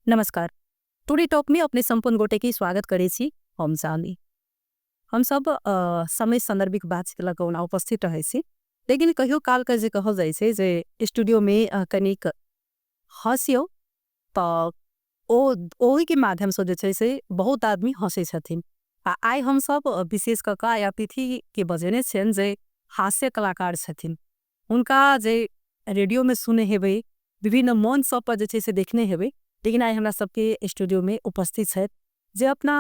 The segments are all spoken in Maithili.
नमस्कार, टुडे टॉक में अपने संपूर्ण गोटे के स्वागत करे छी। हम जानी हम सब समय संदर्भिक बातचीत लऽ कऽ ओना उपस्थित रहै छी, लेकिन कहियो काल के जे कहल जाइ छै जे स्टूडियो में कनिक हँसियौ तऽ ओ ओहि के माध्यम से जे छै से बहुत आदमी हंसै छथिन। आ आइ हम सब विशेष कऽ कऽ आइ अतिथि के बजेने छियनि जे हास्य कलाकार छथिन। हुनका जे रेडियो में सुने हेबै, विभिन्न मंच सब पर जे छै से देखने हेबै, लेकिन आइ हमरा सबके स्टूडियो में उपस्थित छथि जे अपना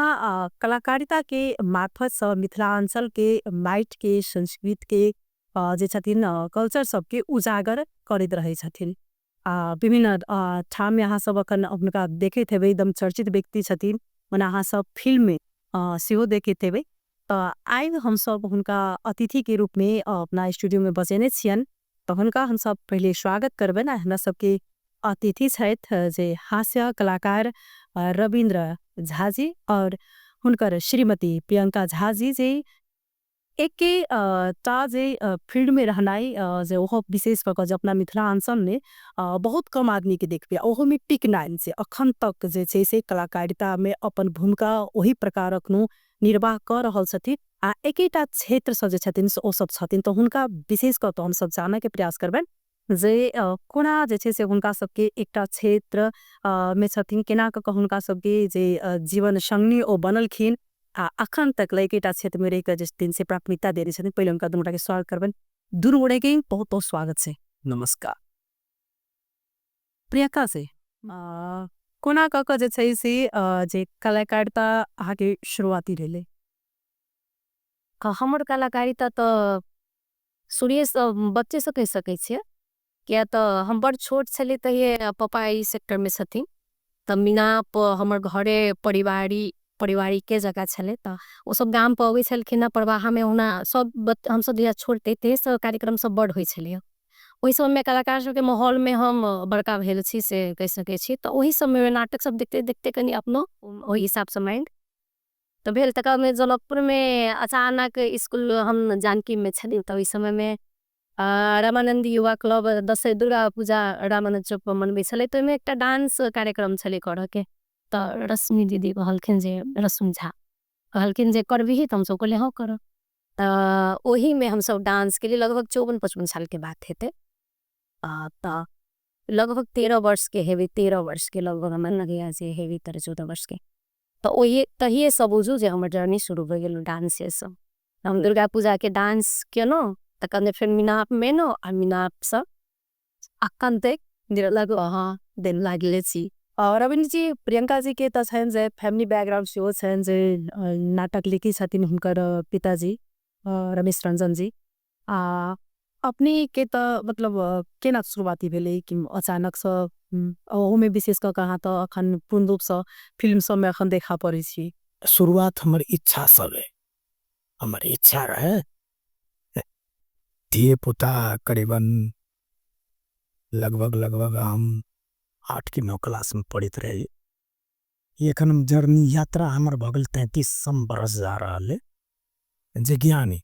कलाकारिता के मार्फत से मिथिलांचल के माटि के संस्कृत के जे छथिन कल्चर सबके उजागर करैत रहै छथिन। आ विभिन्न ठाम में अहाँ सब अखन हुनका देखैत हेबै, एकदम चर्चित व्यक्ति छथिन। ओना अहाँ सब फिल्म में सेहो देखैत हेबै। तऽ आइ हम सब हुनका अतिथि के रूप में अपना स्टूडियो में बजेने छियनि, तऽ हुनका हम सब पहिले स्वागत करबनि। आ हमरा सबके अतिथि छथि जे हास्य कलाकार रविन्द्र झा जी और हुनकर श्रीमती प्रियंका झा जी, जे एके टा जे फील्ड में रहनाइ जे ओहो विशेष कऽ कऽ जे अपना मिथिलांचल में बहुत कम आदमी के देखबै, ओहो में टिकनाइ जे अखन तक जे छै से कलाकारिता में अपन भूमिका ओही प्रकार अखनो निर्वाह कऽ रहल छथिन आ एकेटा क्षेत्र से जे छथिन से ओ सब छथिन। तऽ हुनका विशेष कऽ कऽ हम सब जानय के प्रयास करबनि जे कोना जे छै से हुनका सबके एकटा क्षेत्र में छथिन, केना कऽ कऽ हुनका सबके जे जीवन संगी ओ बनलखिन आ अखन तक ले एकेटा क्षेत्र में रहि कऽ जे छथिन से प्राथमिकता देने छथिन। पहिले हुनका दुनू गोटा के स्वागत करबनि। दुनू गोटे के बहुत बहुत स्वागत छै। नमस्कार। प्रियंका से कोना कऽ कऽ जे छै से जे कलाकारिता अहाँके शुरुआती भेलै? हमर कलाकारिता तऽ शुरुएसँ बच्चेसँ कहि सकै छियै, किया तऽ हम बड़ छोट छलियै तहिये पापा एहि सेक्टरमे छथिन, तऽ मिनाप हमर घरे परिवारी पारिवारिके जकाँ छलै। तऽ ओसब गामपर अबै छलखिन हँ प्रवाहमे, ओहुना सब हमसब जहिया छोट रही तहिएसँ कार्यक्रम सब बड्ड होइ छलैए। ओहि समयमे कलाकार सबके माहौलमे हम बड़का भेल छी से कहि सकै छी। तऽ ओहि समयमे नाटक सब देखते देखते कनि अपनो ओहि हिसाबसँ माइंड तऽ भेल। तकर बाद जनकपुरमे अचानक इसकुल हम जानकीमे छली, तऽ ओहि समयमे रामानन्द युवा क्लब दसैँ दुर्गा पूजा रामानन्द चौकपर मनबै छलै, तऽ ओहिमे एकटा डांस कार्यक्रम छलै करऽके। तऽ रश्मि दीदी कहलखिन जे, रश्मि झा कहलखिन जे करबिही? तऽ हमसब कहलियै हँ करब। तऽ ओहिमे हमसब डांस केलियै, लगभग 54-55 सालके बात हेतै, तऽ लगभग 13 वर्षके हेबै, 13 वर्षके लगभग हमरा लगैए जे हेबै, 13-14 वर्षके। तऽ ओहि तहिएसँ बुझू जे हमर जर्नी शुरू भऽ गेल डांसेसँ। हम दुर्गा पूजाके डांस केलहुँ, तकर बाद फेर मिनापमे एलहुँ आ मिनापसँ अखन तक हाँ दिन लागले छी। और रविन्द्र जी, प्रियंका जी के तऽ छनि जे फैमिली बैकग्राउंड सेहो छनि जे नाटक लिखै छथिन हुनकर पिताजी रमेश रंजन जी। आ अपने के तऽ मतलब केना शुरुआती भेलै कि अचानक से ओहूमे विशेष कऽ कऽ अहाँ तऽ अखन पूर्ण रूपसँ फिल्म सबमे अखन देखा पड़ै छी? शुरुआत हमर इच्छासँ भेल। हमर इच्छा रहे धिये पुता करीबन लगभग लगभग हम 8 कि 9 क्लास में पढ़ैत रही। एखन हम जर्नी यात्रा हमर भऽ गेल 33 बरस जा रहल है जे ज्ञानी।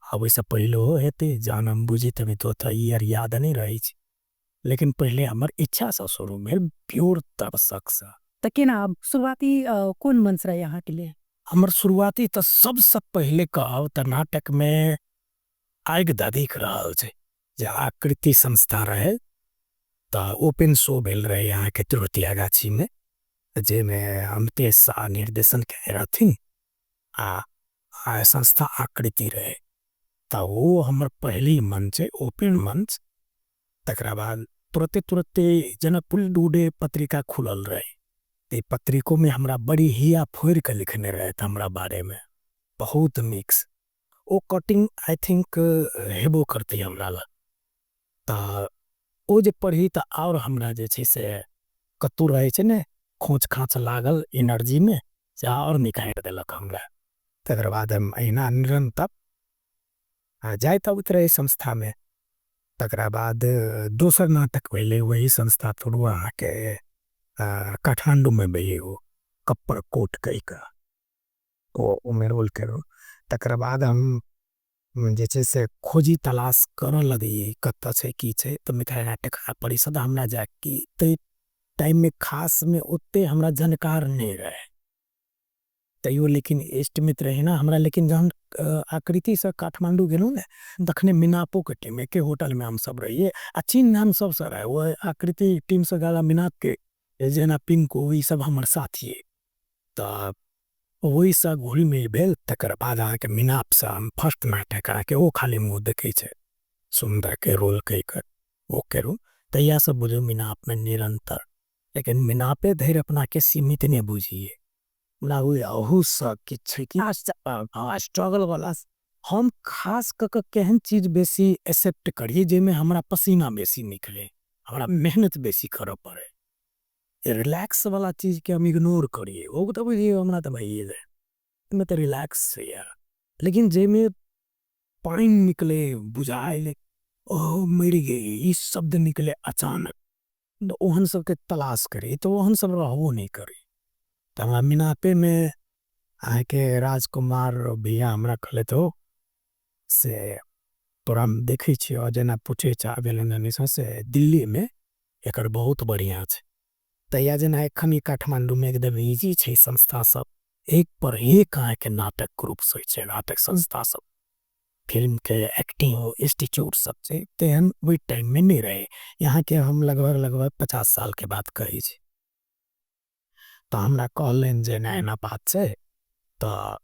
आब ओहिसँ पहिलो हेतै, जहन हम बुझैत हेबै तऽ ओतऽ ईयर याद नहि रहै छै, लेकिन पहिले हमर इच्छासँ शुरू भेल, प्योर दर्शकसँ। तऽ केना शुरुआती कोन मंच रहै अहाँके लिए? हमर शुरुआती तऽ सबसँ पहिले कहब तऽ नाटकमे आगि धधकि रहल छै जे आकृति संस्था रहै, तऽ ओपन शो भेल रहै अहाँके तिरुतिया गाछीमे, जाहिमे अमितेश शाह निर्देशन केने रहथिन आ संस्था आकृति रहै। तऽ ओ हमर पहिली मंच है, ओपन मंच। तकरा बाद तुरते तुरते जनकपुर डूडे पत्रिका खुलल रहे, ते पत्रिको में हमरा बड़ी हिया फोड़ि के लिखने रहथि हमरा बारे में, बहुत मिक्स। ओ कटिंग I think हेबो करतै हमरा लग। तऽ ओ जे पढ़ी तऽ आओर हमरा जे छै से कतहु रहै छै ने खोँच खाँच लागल एनर्जी में, से आओर निखारि देलक हमरा। तकर बाद हम अहिना निरंतर जाइत अबैत रही संस्थामे। तकरा बाद दोसर नाटक भेलै वही संस्था थ्रू अहाँके काठमाण्डूमे भेलै, ओ कप्पर कोट कहि कऽ ओहिमे रोल केलहुँ। तकर बाद हम जे छै से खोजी तलाश करऽ लगलियै कतऽ छै की छै, तऽ मिथिला नाट्य कला परिषद हमरा जाकि टाइममे खासमे ओते हमरा जानकार नहि रहे, तैयो लेकिन इष्ट मित्र रहे ना हमरा। लेकिन जहन आकृतिसँ काठमांडू गेलहुँ ने तखने मिनापोके टीम एके होटलमे हम सब रहिए आ चीन नाम सबसँ रहे, ओ आकृति टीमसँ गाला मिनापके जेना पिंकू ई सब हमर साथिये, तऽ ओहिसँ घुल मिल भेल। तकर बाद अहाँके मिनापसँ हम फर्स्ट नाटक अहाँके ओ खाली मुँह देखै छै सुन्दरके रोल कहि कऽ ओ केलहुँ, तहियासँ बुझू मिनापमे निरन्तर। लेकिन मिनापे धरि अपनाके सीमित नहि बुझिए, हमरा अहूसँ किछु छै कि स्ट्रगल वाला। हम खास कऽ कऽ केहन चीज बेसी एक्सेप्ट करिए जाहिमे हमरा पसीना बेसी निकले, हमरा मेहनत बेसी करऽ पड़े। रिलैक्स वाला चीजके हम इग्नोर करिए, ओ तऽ बुझिए हमरा तऽ भइए जाए, एहिमे तऽ रिलैक्स छै यार। लेकिन जाहिमे पानि निकले, बुझाइले ओह मरि गई, ई शब्द निकले अचानक, ओहन सबके तलाश करी, तऽ ओहन सब रहबो नहि करी। तऽ हमरा मिनापेमे अहाँके राजकुमार भैया हमरा कहलथि हो से तोरा हम देखै छियौ जेना पूछै छै से दिल्लीमे एकर बहुत बढ़िआँ छै। तहिया जेना एखन ई काठमांडूमे एकदम इजी छै संस्था सब, एक पर एक अहाँके नाटक ग्रुप सब छै, नाटक संस्था सब, फिल्मके एक्टिंग इंस्टीट्यूट सब छै, तेहन ओहि टाइममे नहि रहे। यहाँके हम लगभग लगभग 50 सालके बात कहै छी। तऽ हमरा कहलनि जे एना एना बात छै, तऽ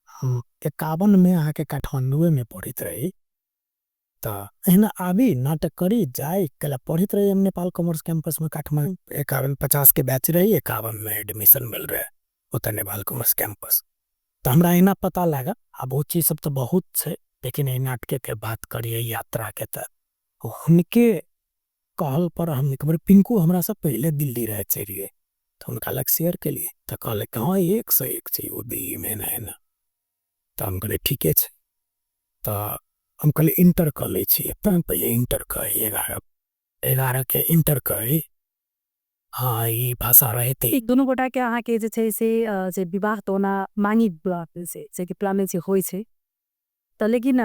हम 51 अहाँके काठमांडूएमे पढ़ैत रही, तऽ एहिना आबी नाटक करी जाय कला पढ़ैत रही हम नेपाल कॉमर्स कैंपसमे काठमांडू। 51-50 के बैच रही, 51 एडमिशन मिल रहे ओतऽ नेपाल कॉमर्स कैंपस। तऽ हमरा एना पता लागल, आब ओ चीज सब तऽ बहुत छै, लेकिन एहि नाटकके बात करियै यात्राके तऽ हुनके कहल पर हम एक बेर पिंकू हमरा से पहले दिल्ली रहे चलिए, तऽ हुनका लग शेयर केलिए तऽ कहलक हँ एक से एक छै ओ दिल्लीमे एना एना। तऽ हम कहलियै ठीके छै, तऽ हम कहलियै इंटर कऽ लै छी, तऽ पहिले इंटर कऽ 11 के इंटर कऽ, हाँ ई भाषा रहे ते। दुनू गोटा के अहाँके जे छै से जे विवाह तऽ ओना मांगी विवाह से कि प्लान जे होइ छै, तऽ लेकिन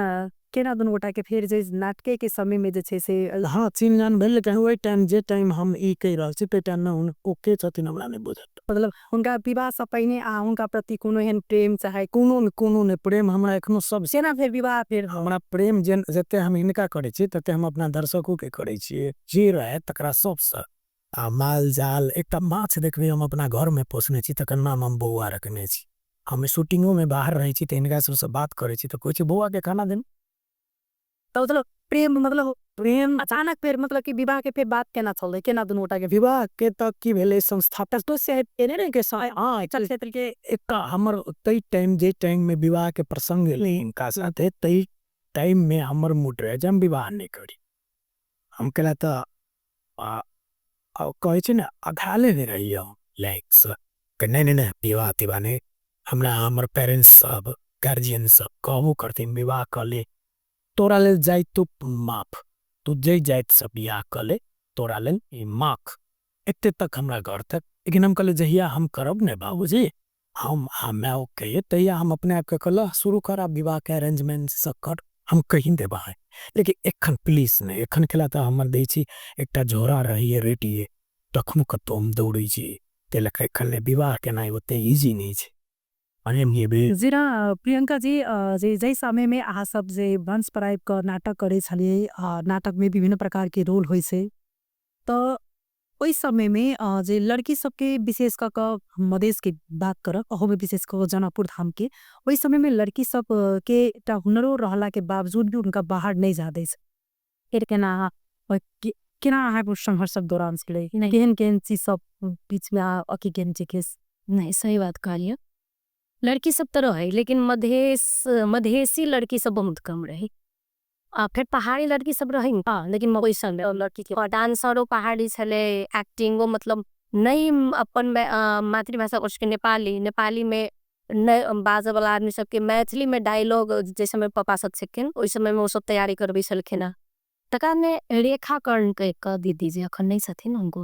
केना दुनू गोटा के फेर जे नाटके के समय में जे छै से हाँ चीन जान भेल। लेकिन ओहि टाइम जे टाइम हम ई कहि रहल छी ताहि टाइममे ओ के छथिन हमरा नहि बुझल। मतलब हुनका विवाह से पहिने आ हुनका प्रति कोनो एहन प्रेम चाहे कोनो कोनो नहि प्रेम हमरा एखनो सब केना फेर विवाह फेर हमरा प्रेम जे जते हम हिनका करै छियै तते हम अपना दर्शकोके करै छियै, जे रहै तकरा सबसँ। आ माल जाल एकटा माछ देखबै हम अपना घरमे पोसने छी, तकर नाम हम बौआ रखने छी। हम शूटिंगोमे बाहर रहै छी तऽ हिनका सबसँ बात करै छी तऽ कहै छी बौआके खाना देने। तऽ मतलब प्रेम मतलब प्रेम अचानक फेर मतलब कि विवाह के फेर बात केना चललै, केना दुनू गोटा के विवाह के तऽ की भेलै संस्थापक तो से के क्षेत्र के एकटा हमर ताहि टाइम जे टाइममे विवाह के प्रसंग एलै हिनका साथे ताहि टाइममे हमर मूड रहै जे हम विवाह नहि करी। हम केला तऽ कहै छै ने अघाले नहि रहियै हम लाइकसँ कि नहि नहि नहि विवाह तिवाह नहि। हमरा हमर पेरेंट्स सब गार्जियन सब कहबो करथिन विवाह कऽ ले, तोरा लेल जाइत तो माफ, तू जे जातिसँ बियाह कऽ ले तोरा लेल ई माफ, एते तक हमरा घर तक। लेकिन हम कहलियै जहिया हम करब ने बाबूजी हम आ माय कहिए तहिया हम अपने आपके कहलहुँ शुरू कर आब विवाहके अरेंजमेंट सब कर, हम कहि देबा है, लेकिन एखन प्लीज नहि। एखन खेला तऽ हमर दै छी एकटा झोरा रहैए रेडिये, तखनो कतहु हम दौड़ै छी, ताहि लऽ कऽ एखन नहि विवाह केनाइ ओते इजी नहि छै। जेना प्रियंका जी जे जाहि समयमे अहाँ सब जे मंच पर आबि कऽ नाटक करै छलियै, नाटकमे विभिन्न प्रकारके रोल होइ छै, तऽ ओहि समयमे जे लड़की सबके विशेष कऽ कऽ मधेशके बात करब, अहूमे विशेष कऽ कऽ जनकपुर धामके, ओहि समयमे लड़की सबके एकटा हुनरो रहलाके बावजूद भी हुनका बाहर नहि जा दै छै। फेर केना अहाँ केना अहाँके संघर्षक दौरान छलै, केहन केहन चीज सब बीचमे अकी केहन छै? नहीं सही बात कहलियै, लड़की सब तऽ रहै लेकिन मधेसी लड़की सब बहुत कम रहै, आ फेर पहाड़ी लड़की सब रहै लेकिन लड़की डांसरो पहाड़ी छलै, एक्टिंगो मतलब नहीं अपन मातृभाषा उसके नेपाली, नेपाली में नहीं बाजऽवला आदमी सबके मैथिली में डायलॉग जै समय पापा सब छलखिन ओहि समय में ओ सब तैयारी करबै छलखिन हँ। तकर में रेखा कर्ण के एक दीदी जे अखन नहीं छथिन उनको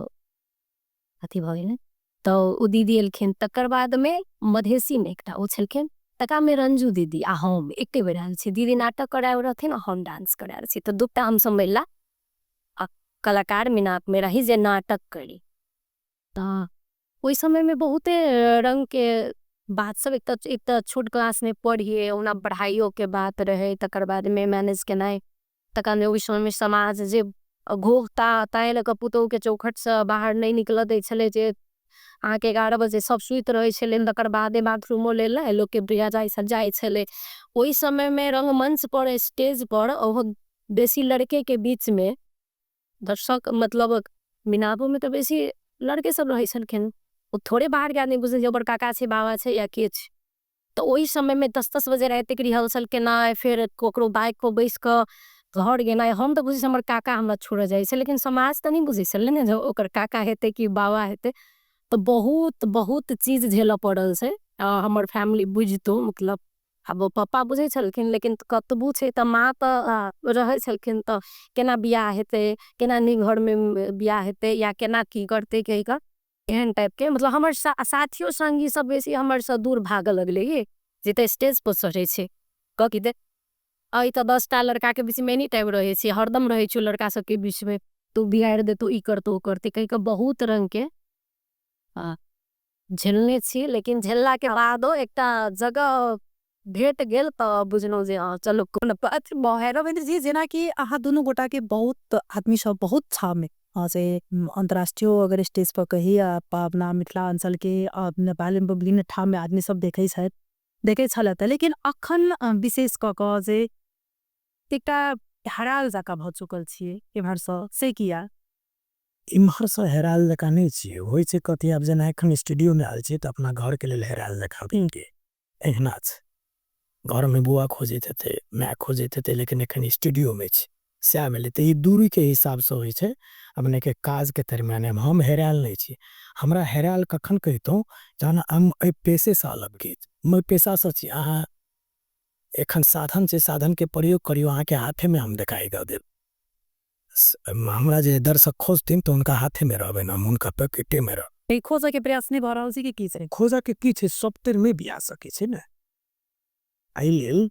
अथी भऽ गेलनि, तऽ ओ दीदी एलखिन। तकर बाद में मधेसी में एकटा ओ छलखिन, तकर में रंजू दीदी आ हम एके बेर आयल छी, दीदी नाटक करायल रहथिन आ हम डांस करायल छी, तऽ दूटा हमसब महिला कलाकार मिनाप में रही जे नाटक करी। तऽ ओहि समयमे बहुते रङ्गके बात सब, एक तऽ छोट क्लासमे पढ़िए, ओना पढ़ाइयोके बात रहै, तकर बादमे मैनेज केनाइ, तकर बादमे ओहि समयमे समाज जे घोघ तानि कऽ पुतहुके चौखटसँ बाहर नहि निकलऽ दै छलै, जे अहाँके 11 बजे सब सुति रहै छलै, तकर बादे बाथरूमो लेल ने लोकके प्रिया जाइ छलै। ओहि समयमे रङ्गमञ्चपर स्टेजपर ओहो बेसी लड़केके बीचमे दर्शक, मतलब मिनापोमे तऽ बेसी लड़के सब रहै छलखिन, ओ थोड़े बाहरके आदमी बुझै छै ओकर काका छै, बाबा छै या के छै। तऽ ओहि समयमे 10-10 बजे रातिके रिहर्सल केनाइ, फेर ककरो बाइकपर बैस कऽ घर गेनाइ। हम तऽ बुझै छी हमर काका हमरा छोड़ऽ जाइ छै, लेकिन समाज तऽ नहि बुझै छलै ने जे ओकर काका हेतै कि बाबा हेतै। तऽ बहुत बहुत चीज झेलऽ पड़ल छै हमर फैमिली बुझितो, मतलब आब पप्पा बुझै छलखिन, लेकिन कतबो छै तऽ माँ तऽ रहै छलखिन, तऽ केना बियाह हेतै, केना नीक घरमे बियाह हेतै या केना की करतै कहि कऽ एहन टाइपके। मतलब हमर साथियो सङ्गी सब बेसी हमरसँ दूर भागऽ लगलै, जे तऽ स्टेजपर चढ़ै छै कऽ कि दे अइ तऽ 10टा लड़काके बीचमे एनी टाइम रहै छै, हरदम रहै छै लड़का सबके बीचमे, तू बिगाड़ि देतौ, ई करतौ, ओ करतै कहि कऽ बहुत रङ्गके झेलने छी। लेकिन झेललाके बादो एकटा जगह भेट गेल तऽ बुझलहुँ जे हँ चलू कोनो बात। रविन्द्र जी, जेनाकि अहाँ दुनू गोटाके बहुत आदमी सब बहुत ठाममे से अन्तर्राष्ट्रीय अगर स्टेज पर कही या अपना मिथिलाञ्चल के नेपाल में विभिन्न ठाममे आदमी सब देखै छथि, देखै छलथि, लेकिन अखन विशेष कऽ कऽ जे एकटा हेरायल जकाँ भऽ चुकल छियै एम्हरसँ, से किया? इम्हरसँ हेरायल जकाँ नहि छियै, होइ छै कथी, आब जेना एखन स्टूडियोमे आयल छियै तऽ अपना घरके लेल हेरायल जकाँ भेल, एहिना छै। घरमे बौआ खोजैत हेतै, माय खोजैत हेतै, लेकिन एखन स्टूडियोमे छी, सएह भेलै। तऽ ई दूरीके हिसाबसँ होइ छै अपनेके काजके दरमियान। हम हेरायल नहि छी। हमरा हेरायल कखन कहितहुँ, जहन हम एहि पेशेसँ अलग गेल। हम एहि पेशासँ छी। अहाँ एखन साधन छै, साधनके प्रयोग करियौ, अहाँके हाथेमे हम देखाइ दऽ देब। हमरा जे दर्शक खोजथिन तऽ हुनका हाथेमे रहबै, हम हुनका पैकेटेमे रहब। खोजऽके प्रयास नहि भऽ रहल छै कि की छै? खोजऽके की छै, सॉफ्टवेयर नहि बिया सकै छै ने। एहि लेल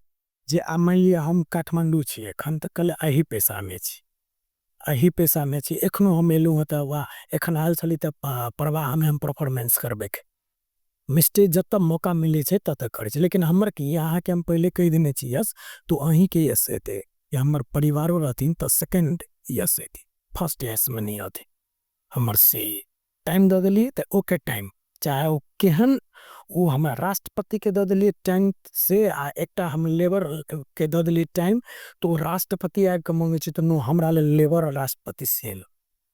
जे आब मानि लिअ हम काठमाण्डू छी एखन, तऽ कल एहि पेशामे छी, एहि पेशामे छी। एखनो हम एलहुँ हँ तऽ वाह, एखन आयल छली तऽ प्रवाहमे हम परफॉर्मेंस करबैके मिस्टेक जतऽ मौका मिलै छै ततऽ करै छै। लेकिन हमर की, अहाँके हम पहिले कहि देने छी, यस तऽ अहीँके यस हेतै या हमर परिवारो रहथिन तऽ सेकेंड यस हेतै, फर्स्ट यसमे नहि अथिन हमर। से टाइम दऽ देलियै तऽ ओके टाइम, चाहे ओ केहन ओ हमरा राष्ट्रपतिके दऽ देलियै टाइम से आ एकटा हम लेबरके दऽ देलियै टाइम, तऽ ओ राष्ट्रपति आबि कऽ मङ्गै छै तऽ नो, हमरा लेल लेबर आओर राष्ट्रपति सेम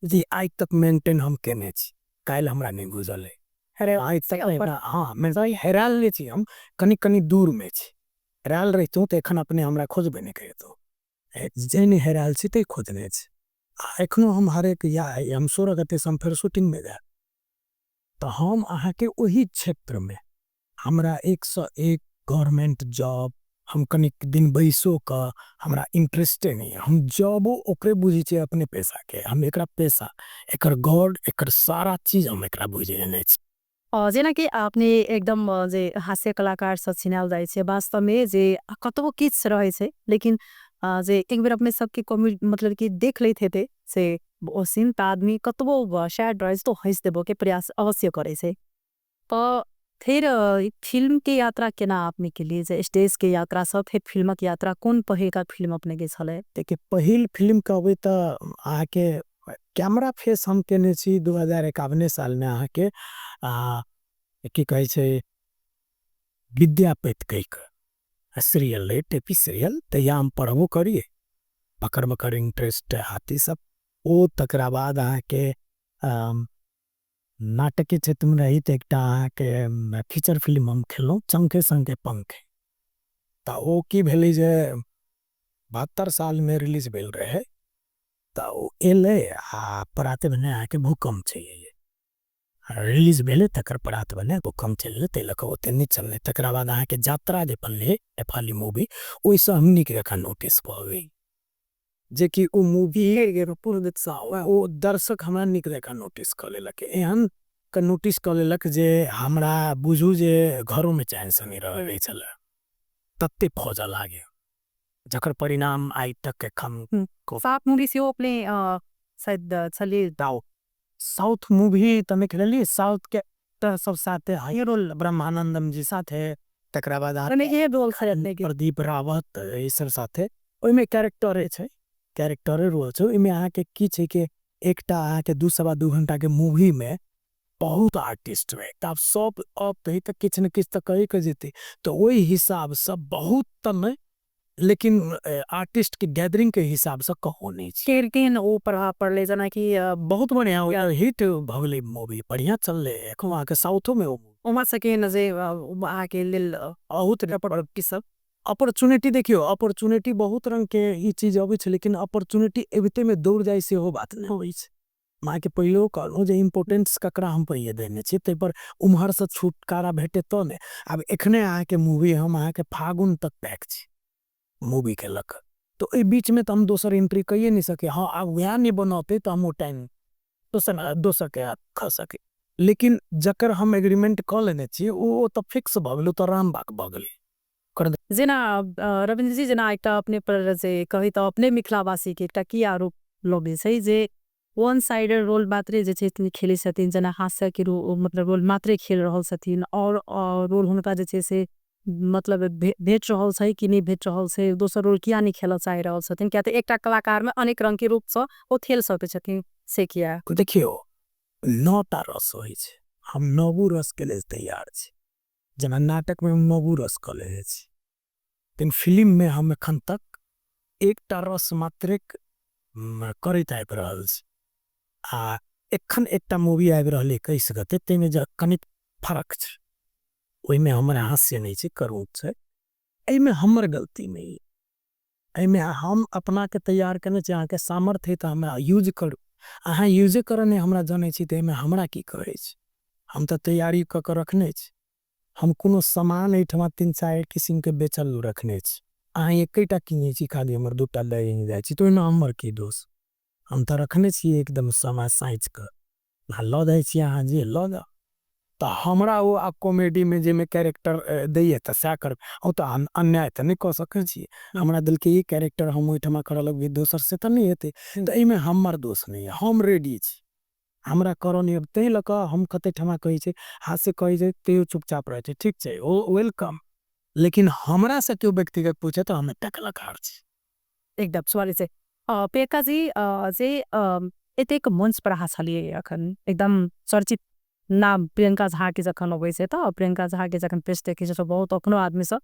जे आइ तक मेंटेन हम केने छी, काल्हि हमरा नहि बुझल अइ। आइ तक हँ हेरायल नहि छी हम, कनि कनि दूरमे छी। हेरायल रहितहुँ तऽ एखन अपने हमरा खोजबे नहि करितहुँ। जे नहि हेरायल छी तै खोजने छी। आ एखनो हम हरेक या हम 16 गतेसँ हम फेर शूटिंगमे जायब, तऽ हम अहाँके ओहि क्षेत्रमे हमरा एकसँ एक गवर्नमेंट जॉब हम कनिक दिन बैसो कऽ हमरा इंटरेस्टे नहि। हम जॉबो ओकरे बुझै छियै, अपने पेशाके हम एकरा पेशा, एकर गॉड, एकर सारा चीज हम एकरा बुझि लेने छी। जेनाकि अपने एकदम जे हास्य कलाकार सब छिनायल जाइ छै, वास्तवमे जे कतबो किछु रहै छै, लेकिन जे एक बेर अपने सबके कॉमेडी मतलब कि देख लैत हेतै से ओ सीन, तऽ आदमी कतबो सैड रहै छै तऽ हँसि देबऽके प्रयास अवश्य करै छै। तऽ फेर फिल्म के यात्रा केना अपने के लिए, जे स्टेज के यात्रा सब फेर फिल्मक यात्रा, कोन पहिलका फिल्म अपने के छलै? देखिए, पहिल फिल्म कहबै तऽ अहाँके कैमरा फेस हम केने छी 2051 सालमे, अहाँके की कहै छै विद्यापति कहि कऽ सीरियल रहै, टेपी सीरियल। तहिया हम पढ़बो करियै, बकर बकर इंटरेस्ट हाथी सब ओ। तकरा बाद अहाँके नाटकके क्षेत्रमे रही तऽ एकटा अहाँके फीचर फिल्म हम खेलहुँ, चंखे संगे पंखे। तऽ ओ की भेलै जे 72 सालमे रिलीज भेल रहै, तऽ ओ एलै आ पराते भने अहाँके भूकम्प चलि एलै। रिलीज भेलै तकर परात भने भूकम्प चलि एलै, ताहि लऽ कऽ ओते नहि चललै। तकरा बाद अहाँके यात्रा जे बनलै, नेपाली मूवी, ओहिसँ हम नीक जकाँ नोटिस भऽ गेल, जेकि ओ मूवी ओ दर्शक हमरा नीक जकाँ नोटिस कऽ लेलक, एहन के नोटिस कऽ लेलक जे हमरा बुझू जे घरोमे चैनसँ नहि रहै छलै, तते फौजऽ लागै, जकर परिणाम आइ तक एखन साफ मूवी सेहो अपने शायद छलियै। दाउ साउथ मूवी तऽ नहि खेललियै, साउथ के तऽ सब साथे हीरो ब्रह्मानंदम जी साथे, तकरा बाद रोल खरीदने के प्रदीप रावत ई सब साथे, ओहिमे कैरेक्टरे छै, कैरेक्टरे रोल छै। ओहिमे अहाँके की छै कि एकटा अहाँके 2.25 घंटा के मूवी में बहुत आर्टिस्ट रहे, तऽ आब सब अबतै तऽ किछु ने किछु तऽ कहि के जेतै, तऽ ओहि हिसाबसँ बहुत तऽ नहि, लेकिन आर्टिस्ट के गैदरिंग के हिसाबसँ कहो नहि छै। केहन केहन ओ प्रभाव पड़लै जेनाकि बहुत बढ़िया हिट भऽ गेलै मूवी, बढ़िया चललै एखनो अहाँके साउथो में ओ। उम्हर से केहन जे अहाँके लेल बहुत की सब अपॉर्चुनिटी। देखियौ, अपॉर्चुनिटी बहुत रंग के ई चीज अबै छै, लेकिन अपॉर्चुनिटी अबिते में दौड़ जाइ सेहो बात नहि होइ छै। अहाँके पहिलेओ कहलहुँ जे इम्पोर्टेंस ककरा हम पहिले देने छी, ताहिपर उम्हरसँ छुटकारा भेटै तऽ ने। आब एखने अहाँके मूवी हम अहाँके फागुन तक पैक छी मूवी के लऽ कऽ, तऽ ओहि बीचमे तऽ हम दोसर एंट्री कइए नहि सकै। हँ, आब वएह नहि बनौते तऽ हम ओ टाइम दोसर दोसरके खा सकै, लेकिन जकर हम एग्रीमेंट कऽ लेने छी ओ तऽ फिक्स भऽ गेलै, ओ तऽ रामबाग भऽ गेलै। जेना रविन्द्र जी, जेना एकटा अपने पर जे कही तऽ अपने मिथिलावासी के एकटा की आरोप लगै छै जे वन साइडेड रोल मात्रे जे छै खेलै छथिन, जेना हास्य के मतलब रोल मात्रे खेल रहल छथिन, और रोल हुनका जे छै से मतलब भेट रहल छै कि नहि भेट रहल छै, दोसर रोल किया नहि खेलऽ चाहि रहल छथिन? किया तऽ एकटा कलाकार में अनेक रंग के रूप सँ ओ खेल सकै छथिन, से किया? देखियौ, 9टा रस होइ छै, हम नवो रस के लेल तैयार छी। जेना नाटक में हम नवो रस कऽ लेने छी, लेकिन फिल्म में हम एखन तक एकटा रस मात्रेक करैत आबि रहल छी, आ एखन एकटा मूवी आबि रहल 21 गते, ताहिमे जे कनिक फरक छै, ओहिमे हमर हास्य नहि छै, करुण छै। एहिमे हमर गलती नहि, एहिमे हम अपनाके तैयार केने छी। अहाँके सामर्थ्य तऽ हमरा यूज करू, अहाँ यूजे करऽ नहि हमरा जनै छी, तऽ एहिमे हमरा की कहै छी? हम तऽ तैयारी कऽ के रखने छी। हम कोनो सामान एहिठमा 3-4 किसिमके बेचल रखने छी, अहाँ एकेटा किनै छी खाली, हमर 2टा लए जाइ छी, तऽ ओहिमे हमर की दोष? हम तऽ रखने छी एकदम सामान साँचि कऽ, अहाँ लऽ जाइ छी, अहाँ जे लऽ जाउ। तऽ हमरा ओ आ कॉमेडीमे जाहिमे कैरेक्टर दैये तऽ सएह करबै, ओ तऽ अन्याय तऽ नहि कऽ सकै छी। हमरा देलकै ई कैरेक्टर, हम ओहिठमा करऽ लगबै दोसर, से तऽ नहि हेतै। तऽ एहिमे हमर दोष नहि, हम रेडी छी, हमरा करऽ नहि। ताहि लऽ कऽ हम कते ठमा कहै छै हाथ से कहै छै, तैयो चुपचाप रहै छै, ठीक छै, ओ welcome. लेकिन हमरा से केओ व्यक्तिगत पूछे तऽ हम एकटा कलाकार छी। एकदम स्वागत छै। प्रियंका जी, जे एतेक मंच पर अहाँ छलियै, अखन एकदम चर्चित नाम प्रियंका झा के जखन अबै छै तऽ प्रियंका झा के जखन पेश देखै छै तऽ बहुत अखनो आदमी सब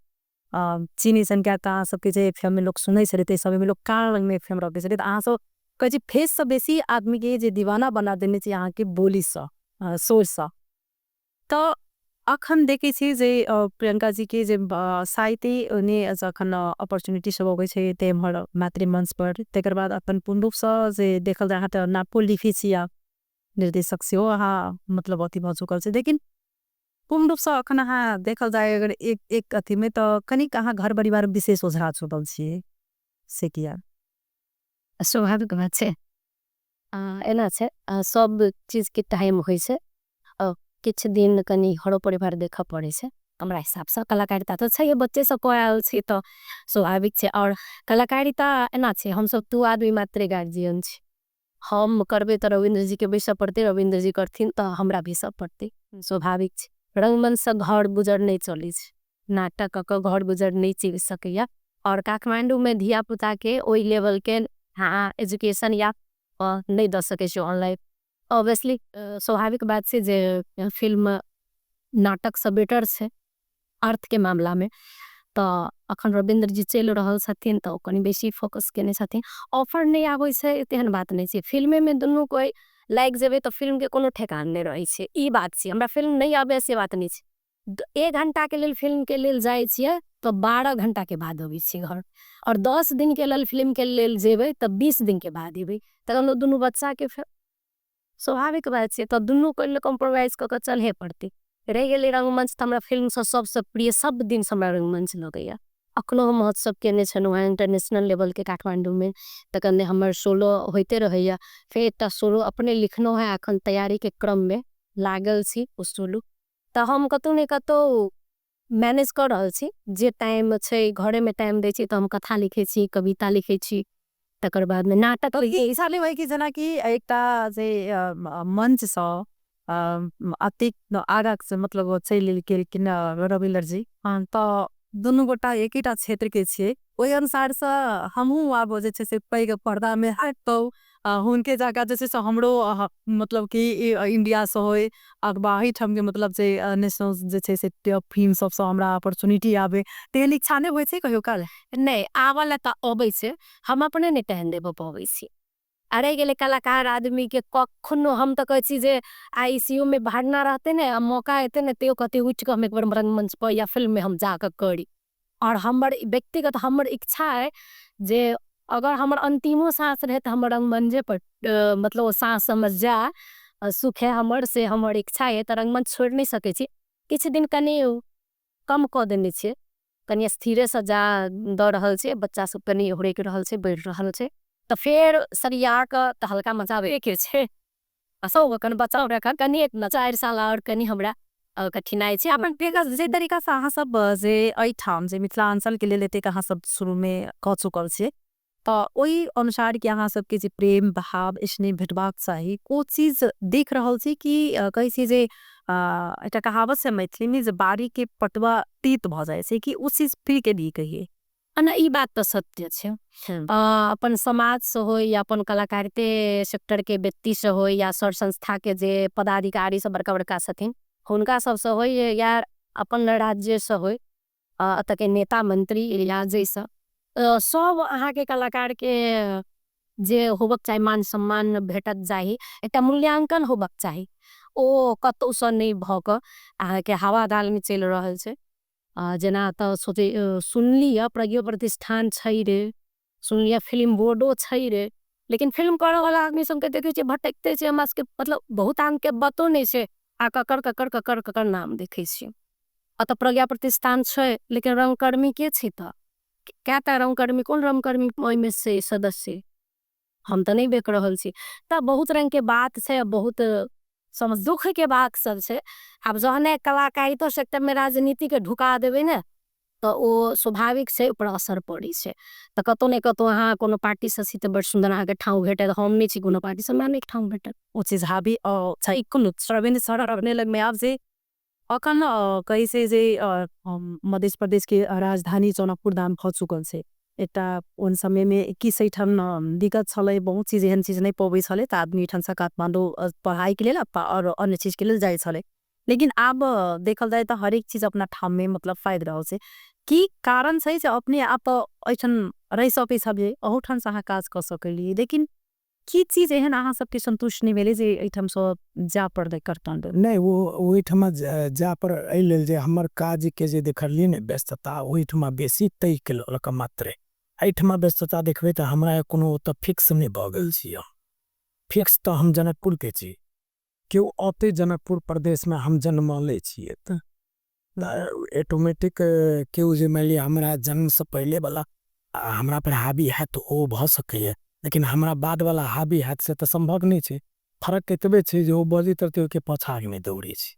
चिन्है छनि, किया तऽ अहाँ सबके जे एफ में लोक सुनै छलै ताहि समयमे लोक कान लगमे एफ एम रखै छलै, तऽ अहाँ सब कहै छी फेससँ बेसी आदमीके जे दीवाना बना देने छै अहाँके बोलीसँ, शोरसँ। तऽ अखन देखै छी जे प्रियंका जी के जे साहित्य ने जखन अपॉर्चुनिटी सब अबै छै ते एम्हर मातृ मंच पर, तकर बाद अपन पूर्ण रूपसँ जे देखल जाय अहाँ तऽ नाटको लिखै छी आ निर्देशक सेहो अहाँ मतलब अथी भऽ चुकल छै, लेकिन पूर्ण रूपसँ अखन अहाँ देखल जाय अगर एक एक अथीमे तऽ कनिक अहाँ घर परिवार विशेष ओझरा चुकल छियै, से किया? स्वाभाविक बात छै, एना छै, सब चीज के टाइम होइ छै, किछु दिन कनि घरो परिवार देखऽ पड़ै छै। हमरा हिसाबसँ कलाकारिता तऽ छै, बच्चे सब कऽ आयल छी तऽ स्वाभाविक छै। और कलाकारिता एना छै, हमसब 2 आदमी मात्रे गार्जियन छी, हम करबै तऽ रविन्द्र जी के बैसऽ पड़तै, रविन्द्र जी करथिन तऽ हमरा बैसऽ पड़तै, स्वाभाविक छै। रंगमंच से घर गुजर नहि चलै छै, नाटक कऽ कऽ घर गुजर नहि चलि सकैया, और काठमांडू में धिया पुता के ओहि लेवल के हाँ एजुकेशन या नहि दऽ सकै छी ऑनलाइन। ऑब्वियसली स्वाभाविक बात छै जे फिल्म नाटक से बेटर छै अर्थ के मामला में। तऽ अखन रविन्द्र जी चलि रहल छथिन तऽ ओ कनि बेसी फोकस केने छथिन। ऑफर नहि आबै छै तेहन बात नहि छै, फिल्मे में दुनू कोइ लागि जेबै तऽ फिल्म के कोनो ठेकान नहि रहै छै, ई बात छै। हमरा फिल्म नहि आबै से बात नहि छै, 1 घंटा के लेल फिल्म के लेल जाइ छियै तऽ 12 घंटा के बाद अबै छियै घर, और 10 दिन के लेल फिल्म के लेल जेबै तऽ 20 दिन के बाद एबै, तखन दुनू बच्चा के फेर स्वाभाविक बात छै, तऽ दुनू कोइ कॉम्प्रोमाइज कऽ के चलहे पड़तै। रहि गेलै रंगमंच, तऽ हमरा फिल्मसँ सबसँ प्रिय सब दिनसँ हमरा रंगमंच लगैया। अखनो हम महोत्सव केने छलहुँ हेँ इंटरनेशनल लेवलके काठमाण्डूमे, तखन हमर सोलो होइते रहैया, फेर एकटा सोलो अपने लिखलहुँ हेँ, अखन तैयारीके क्रममे लागल छी ओ सोलो। तऽ हम कतहु ने कतहु मैनेज कऽ रहल छी, जे टाइम छै घरेमे टाइम दै छी तऽ हम कथा लिखै छी, कविता लिखै छी, तकर बादमे नाटक। ऐसा नहि होइ कि जेनाकि एकटा जे मंचसँ अतेक आगाँ से मतलब चलि गेलखिन रविलर जी, तऽ दुनू गोटा एकेटा क्षेत्र के छियै, ओहि अनुसारसँ हमहूँ आब जे छै से पैघ पर्दामे आबितहुँ, हुनके जकाँ जे छै से हमरो मतलब कि इंडियासँ होइ अथवा एहिठामके मतलब जे नेशनल जे छै से फिल्म सबसँ हमरा अपॉर्चुनिटी आबै, तेहन इच्छा नहि होइ छै कहियो काल? नहि, आबऽ लए तऽ अबै छै, हम अपने नहि टाइम देबऽ पबै छी। आ रहि गेलै कलाकार आदमीके कखनो, हम तऽ कहै छी जे ICU मे भरना रहतै ने आ मौका एतै ने, तैयो कहतै उठि कऽ हम एक बेर रंगमंच पर या फिल्ममे हम जाकऽ करी। आओर हमर व्यक्तिगत हमर इच्छा अइ जे अगर हमर अन्तिमो साँस रहै तऽ हमर रंगमंचे पर मतलब ओ साँस हमर जाय, सुखे हमर, से हमर इच्छा अइ। तऽ रंगमंच छोड़ि नहि सकै छी। किछु दिन कनि कम कऽ देने छियै, कनि स्थिरेसँ जा दऽ रहल छियै, बच्चा सब कनि हुरकि रहल छै, बढ़ि रहल छै, तऽ फेर सरिया कऽ तऽ हल्का मचाबैके छै। आ सब एखन बच्चा एखन कनि 4 साल आओर कनि हमरा कठिनाइ छै। अपन जे तरीकासँ अहाँ सब जे एहिठाम जे मिथिलाञ्चलके लेल एतेक अहाँ सब शुरूमे कऽ चुकल छियै, तऽ ओहि अनुसार कि अहाँ सबके जे प्रेम भाव स्नेह भेटबाक चाही ओ चीज देख रहल छी कि कहै छी जे एकटा कहावत छै मैथिलीमे जे बाड़ीके पटुआ तीत भऽ जाइ छै, कि ओ चीज फील केलियै कहियै? ना, ई बात तऽ सत्य छै। अपन समाजसँ होइ या अपन कलाकारिते सेक्टरके व्यक्तिसँ होइ या सर संस्थाके जे पदाधिकारी सब बड़का बड़का छथिन हुनका सबसँ होइ या अपन राज्यसँ होइ, एतऽके नेता मंत्री या जाहिसँ सब अहाँके कलाकारके जे होबक चाही मान सम्मान भेटक चाही, एकटा मूल्यांकन होबक चाही, ओ कतहुसँ नहि भऽ कऽ अहाँके हवा दालमे चलि रहल छै। जेना तऽ सोचै सुनली हँ प्रज्ञो प्रतिष्ठान छै रे, सुनलियै फिल्म बोर्डो छै रे, लेकिन फिल्म करऽवला आदमी सबके देखै छियै भटकिते छै, हमरा सबके मतलब बहुत आदमीके पतो नहि छै आ ककर ककर ककर ककर नाम देखै छियै। एतऽ प्रज्ञा प्रतिष्ठान छै लेकिन रंगकर्मी के छै, तऽ कएटा रंगकर्मी, कोन रंगकर्मी ओहिमे छै सदस्य, हम तऽ नहि देख रहल छी। तऽ बहुत रङ्गके बात छै, बहुत दुखके बात सब छै। आब जहने कलाकारितो सेक्टरमे राजनीतिके ढुका देबै ने तऽ ओ स्वाभाविक छै ओकर असर पड़ै छै। तऽ कतहु ने कतहु अहाँ कोनो पार्टीसँ छी तऽ बड़ सुन्दर अहाँके ठाउँ भेटत, हम नहि छी कोनो पार्टीसँ, हमरा नहि ठाउँ भेटत। ओ चीज हाबी छै। कोनो रविन्द्र सर अपने लगमे आब जे अखन कहै छै जे मध्य प्रदेशके राजधानी जनकपुर धाम भऽ चुकल छै, एकटा ओन समयमे 21 एहिठाम दिक्कत छलै, बहुत चीज एहन चीज नहि पबै छलै तऽ आदमी एहिठामसँ काठमाडौँ पढ़ाइके लेल आओर अन्य चीजके लेल जाइ छलै, लेकिन आब देखल जाय तऽ हरेक चीज अपना ठाममे मतलब फायद रहल छै। की कारण छै जे अपने आप एहिठाम रहि सकै छलियै, अहूठामसँ अहाँ काज कऽ सकलियै, लेकिन की चीज एहन अहाँ सबके सन्तुष्ट नहि भेलै जे एहिठामसँ जा पड़लै काठमाडौँ? नहि, ओ ओहिठमा जा पर एहि लेल जे हमर काजके जे देखलियै ने व्यस्तता ओहिठमा बेसी ताहिके लऽ कऽ मात्रे, एहिठमा व्यस्तता देखबै तऽ हमरा कोनो ओतऽ फिक्स नहि भऽ गेल छी। हम फिक्स तऽ हम जनकपुरके छी, केओ औतै जनकपुर प्रदेशमे, हम जन्मले छियै तऽ ऑटोमेटिक केओ जे मानि लिअ हमरा जन्मसँ पहिलेवला हमरा पर हावी हैत ओ भऽ सकैए, लेकिन हमरा बादवला हावी हैत से तऽ सम्भव नहि छै। फर्क एतबे छै जे ओ बजैत रहतै ओहिके पाछाँ नहि दौड़ै छै।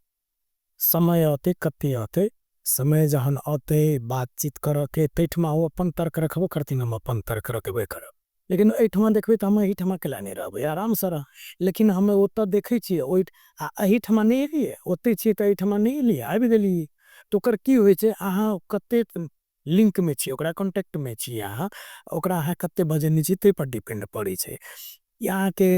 समय औतै, कते औतै समय, जहन औतै बातचीत करऽके ताहिठमा ओ अपन तर्क रखबो करथिन, हम अपन तर्क रखबे करब। लेकिन एहिठमा देखबै तऽ हम एहिठमा कैला नहि रहबै, आरामसँ रह, लेकिन हम ओतऽ देखै छियै ओहि आ एहिठमा नहि एलियै, ओतै छियै तऽ एहिठमा नहि एलियै, आबि गेलियै। तऽ ओकर की होइ छै, अहाँ कतेक लिंकमे छियै, ओकरा कॉन्टैक्टमे छियै, अहाँ ओकरा अहाँ कते बजेने छियै ताहि पर डिपेंड पड़ै छै। ई अहाँके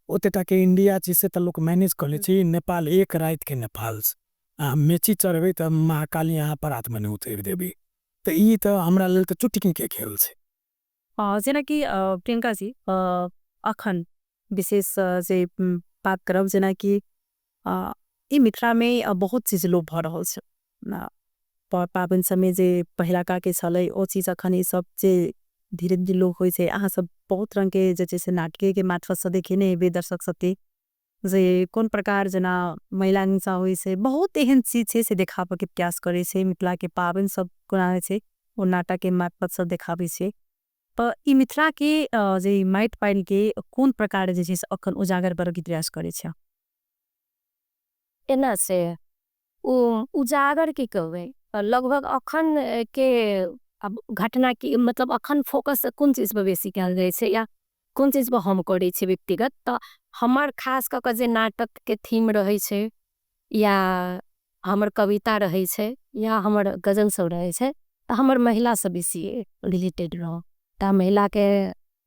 ओते टाके इंडिया छै से तऽ लोक मैनेज कऽ लै छै, नेपाल एक रातिके नेपाल छै, अहाँ मेची चढ़बै तऽ महाकाली अहाँ परातमे नहि उतरि देबै, तऽ ई तऽ हमरा लेल तऽ चुटकीके खेल छै। जेनाकि प्रियंका जी अखन विशेष जे बात करब जेनाकि ई मिथिलामे बहुत चीज लोप भऽ रहल छै, पाबनि सबमे जे पहिलका के छलै ओ चीज अखन ई सब जे धीरे धीरे लोप होइ छै। अहाँ सब बहुत रंग के जे छै से नाटके के मार्फतसँ देखेने हेबै दर्शक सबके जे कोन प्रकार जेना महिला हिंसा होइ छै, बहुत एहन चीज छै से देखाबऽ के प्रयास करै छै, मिथिला के पाबनि सब कोना होइ छै ओ नाटक के मार्फतसँ देखाबै छै। तऽ ई मिथिला के जे माटि पानि के कोन प्रकार जे छै से अखन उजागर करऽ के प्रयास करै छै? एना से ओ उजागर की कहबै, लगभग अखन के अब घटना की मतलब अखन फोकस कोन चीज पर बेसी कयल जाइ छै या कोन चीज पर हम करै छी व्यक्तिगत, तऽ हमर खास कऽ कऽ जे नाटकके थीम रहै छै या हमर कविता रहै छै या हमर गजल सब रहै छै, तऽ हमर महिलासँ बेसी रिलेटेड रहल। तऽ महिलाके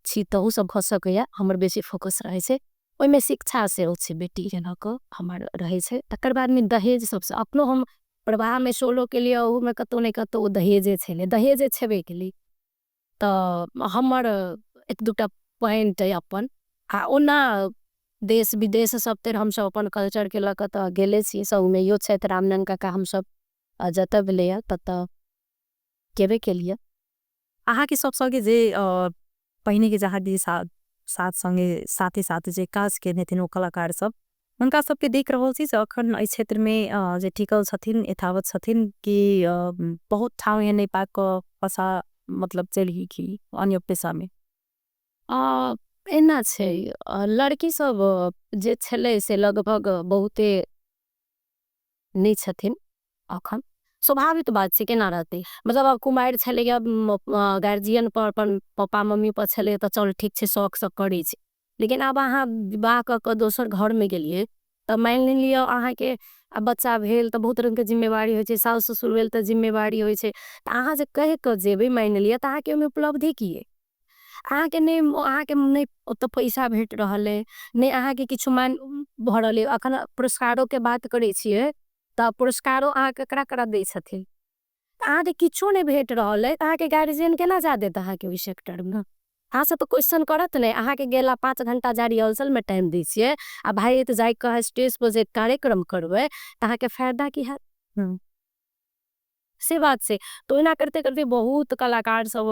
छी तहू सब भऽ सकैए, हमर बेसी फोकस रहै छै ओहिमे। शिक्षा सेहो छै बेटीके लऽ कऽ हमर रहै छै। तकर बादमे दहेज सबसँ अपनो हम प्रवाहमे सोलो केलियै, ओहूमे कतहु ने कतहु दहेजे छलै, दहेजे छेबे केलै। तऽ हमर एक दूटा पॉइंट अइ अपन। आ ओना देश विदेश सब तर हमसब अपन कल्चरके लऽ कऽ तऽ गेले छी, संगमे इहो छथि रामनन्द काका, हमसब जतऽ भेलैए ततऽ गेबे केलियै। अहाँके सब संगे जे पहिने के जहाँ भी साथ संगे साथे साथे जे काज केने हथिन ओ कलाकार सब, हुनका सबके देख रहल छी जे अखन एहि क्षेत्र में जे टिकल छथिन, यथावत छथिन, कि बहुत ठाउँ एहन नहि पाकऽ फसा मतलब चलि गेलखिन अन्य पेशा में? एना छै, लड़की सब जे छलै से लगभग बहुते नहि छथिन अखन। स्वाभाविक बात छै, केना रहतै? मतलब आब कुमारि छलैया, गार्जियन पर, अपन पप्पा मम्मी पर छलै तऽ चल ठीक छै, शौकसँ करै छै। लेकिन आब अहाँ विवाह कऽ कऽ दोसर घरमे गेलियै तऽ मानि लिअ अहाँके बच्चा भेल तऽ बहुत रङ्गके जिम्मेवारी होइ छै, साउस ससुर भेल तऽ जिम्मेवारी होइ छै। तऽ अहाँ जे कहि कऽ जेबै मानि लिअ, तऽ अहाँके ओहिमे उपलब्धि की अइ? अहाँके नहि, अहाँके नहि ओतऽ पैसा भेट रहल अइ, नहि अहाँके किछु मान भऽ रहल अइ। अखन पुरस्कारोके बात करै छियै तऽ पुरस्कारो अहाँ ककरा ककरा दै छथिन? तऽ अहाँके किछो नहि भेट रहल अइ तऽ अहाँके गार्जियन केना जा देत अहाँके ओहि सेक्टरमे? अहाँ सब तऽ क्वेश्चन करत ने। अहाँके गेला 5 घंटा जा रिहर्सलमे टाइम दै छियै, आ भाई तऽ जाइके अहाँ स्टेजपर जे कार्यक्रम करबै तऽ अहाँके फायदा की हैत? से बात छै। तऽ ओहिना करते करते बहुत कलाकार सब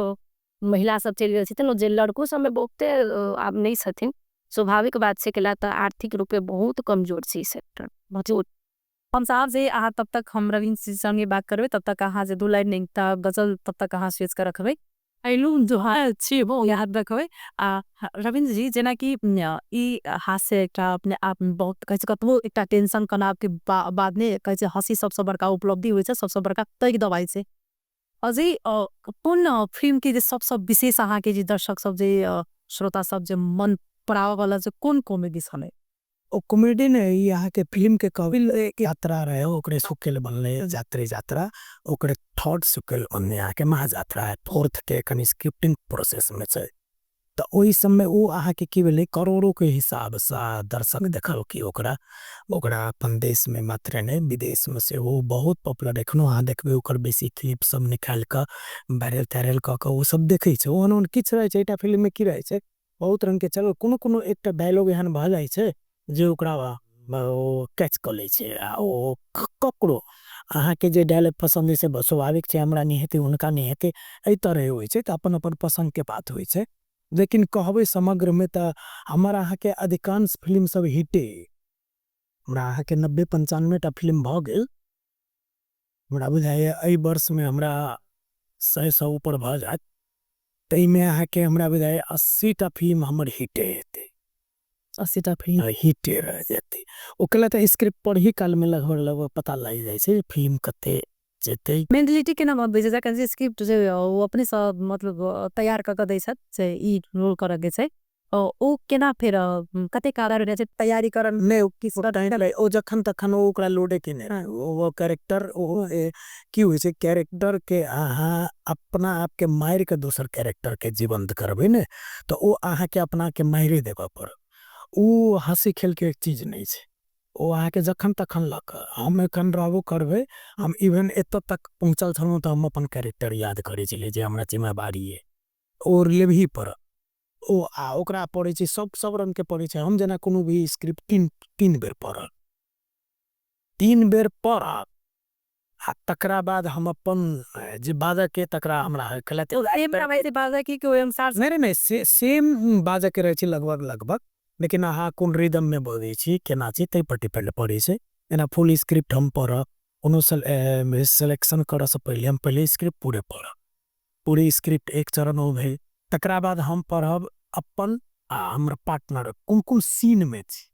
महिला सब चलि गेल छथिन। जे लड़को सबमे बहुते आब नहि छथिन, स्वाभाविक बात छै, कैला तऽ आर्थिक रूपे बहुत कमजोर छै ई सेक्टर। हम साहब जे अहाँ तब तक हम रविन्द्र जी संगे बात करबै, तब तक अहाँ जे 2 लाइन एकटा गजल तब तक अहाँ सोचि कऽ रखबै, जो छी वो याद रखबै। आ रविन्द्र जी, जेनाकि ई हास्य एकटा अपने आप बहुत कहै छै, कतबो एकटा टेंशन तनाव के बाद ने कहै छै हंसी सबसँ बड़का उपलब्धि होइ छै, सबसँ बड़का पैघ दवाइ छै। अजय, कोन फिल्म के जे सबसँ विशेष अहाँके जे दर्शक सब, जे श्रोता सब जे मन पड़ाबऽ वाला जे कोन कॉमेडी छलै? ओ कॉमेडी ने, ई अहाँके फिल्म के कबिल यात्रा रहे, ओकरे सुकेल बनले यात्री यात्रा, ओकरे थर्ड सुकेल बनले अहाँके महायात्रा है, फोर्थ के कनि स्क्रिप्टिंग प्रोसेस में छै। तऽ ओहि समय ओ अहाँके की भेलै, करोड़ों के हिसाबसँ दर्शक देखलकै ओकरा। ओकरा अपन देश में मात्र नहि, विदेश में सेहो बहुत पॉपुलर। एखनो अहाँ देखबै ओकर बेसी क्लिप सब निकालि कऽ वायरल तायरल कऽ कऽ ओ सब देखै छै। ओहन ओहन किछु रहै छै। एकटा फिल्म में की रहै छै, बहुत रंग के चलो कोनो कोनो एकटा डायलॉग एहन भऽ जाइ छै जे ओकरा ओ कैच कऽ लै छै। आ ओ ककरो अहाँके जे डायलॉग पसन्द है से स्वाभाविक छै, हमरा नहि हेतै, हुनका नहि हेतै, एहि तरहे होइ छै। तऽ अपन अपन पसन्द के बात होइ छै। लेकिन कहबै समग्र में तऽ हमर अहाँके अधिकांश फिल्म सब हिटे। हमरा अहाँके 90-95 टा फिल्म भऽ गेल। हमरा बुझाइए एहि वर्ष में हमरा 100 सँ ऊपर भऽ जायत। ताहिमे अहाँके हमरा बुझाइए 80 टा फिल्म हमर हिटे हेतै। 80 टा फिल्म हिटे रहि जेतै। ओकरा तऽ स्क्रिप्ट पढ़ही काल में लगभग लगभग पता लागि जाइ छै फिल्म कते जेतै। मेंटलिटी केना बनबै छै? जखन जे स्क्रिप्ट जे ओ अपने सँ मतलब तैयार कऽ कऽ दै छथि से ई रोल करऽ के छै, ओ केना फेर कते कारण रहै छै तैयारी करऽ? नहि, ओ ओ जखन तखन ओ ओकरा लोडे केने रहै ओ कैरेक्टर। ओ की होइ छै, कैरेक्टर के अहाँ अपना आपके मारि के दोसर कैरेक्टर के जीवंत करबै ने, तऽ ओ अहाँके अपना के मारि देबऽ पड़त। ओ हँसी खेल के चीज नहि छै। ओ अहाँके जखन तखन लऽ कऽ हम एखन रहबो करबै, हम इवन एतऽ तक पहुँचल छलहुँ तऽ हम अपन कैरेक्टर याद करै छलियै जे हमरा जिम्मेवारी अइ, ओ लेबही पड़त। ओ आ ओकरा पढ़ै छै, सब सब रंग के पढ़ै छै। हम जेना कोनो भी स्क्रिप्ट तीन तीन बेर पढ़ब, 3 बेर पढ़ब आ तकरा बाद हम अपन जे बाजऽ के तकरा हमरा बाजऽ के अनुसार? नहि नहि, सेम बाजऽ के रहै छै लगभग लगभग, लेकिन अहाँ कोन रिदम में बजै छी, केना छी, ताहि पर डिपेंड पड़ै छै। एना फुल स्क्रिप्ट हम पढ़ब, कोनो सिलेक्शन करऽसँ पहिले हम पहिले स्क्रिप्ट पूरे पढ़ब। पूरे स्क्रिप्ट एक चरण ओ भेल। तकरा बाद हम पढ़ब अपन आ हमर पार्टनर कोन कोन सीन में छी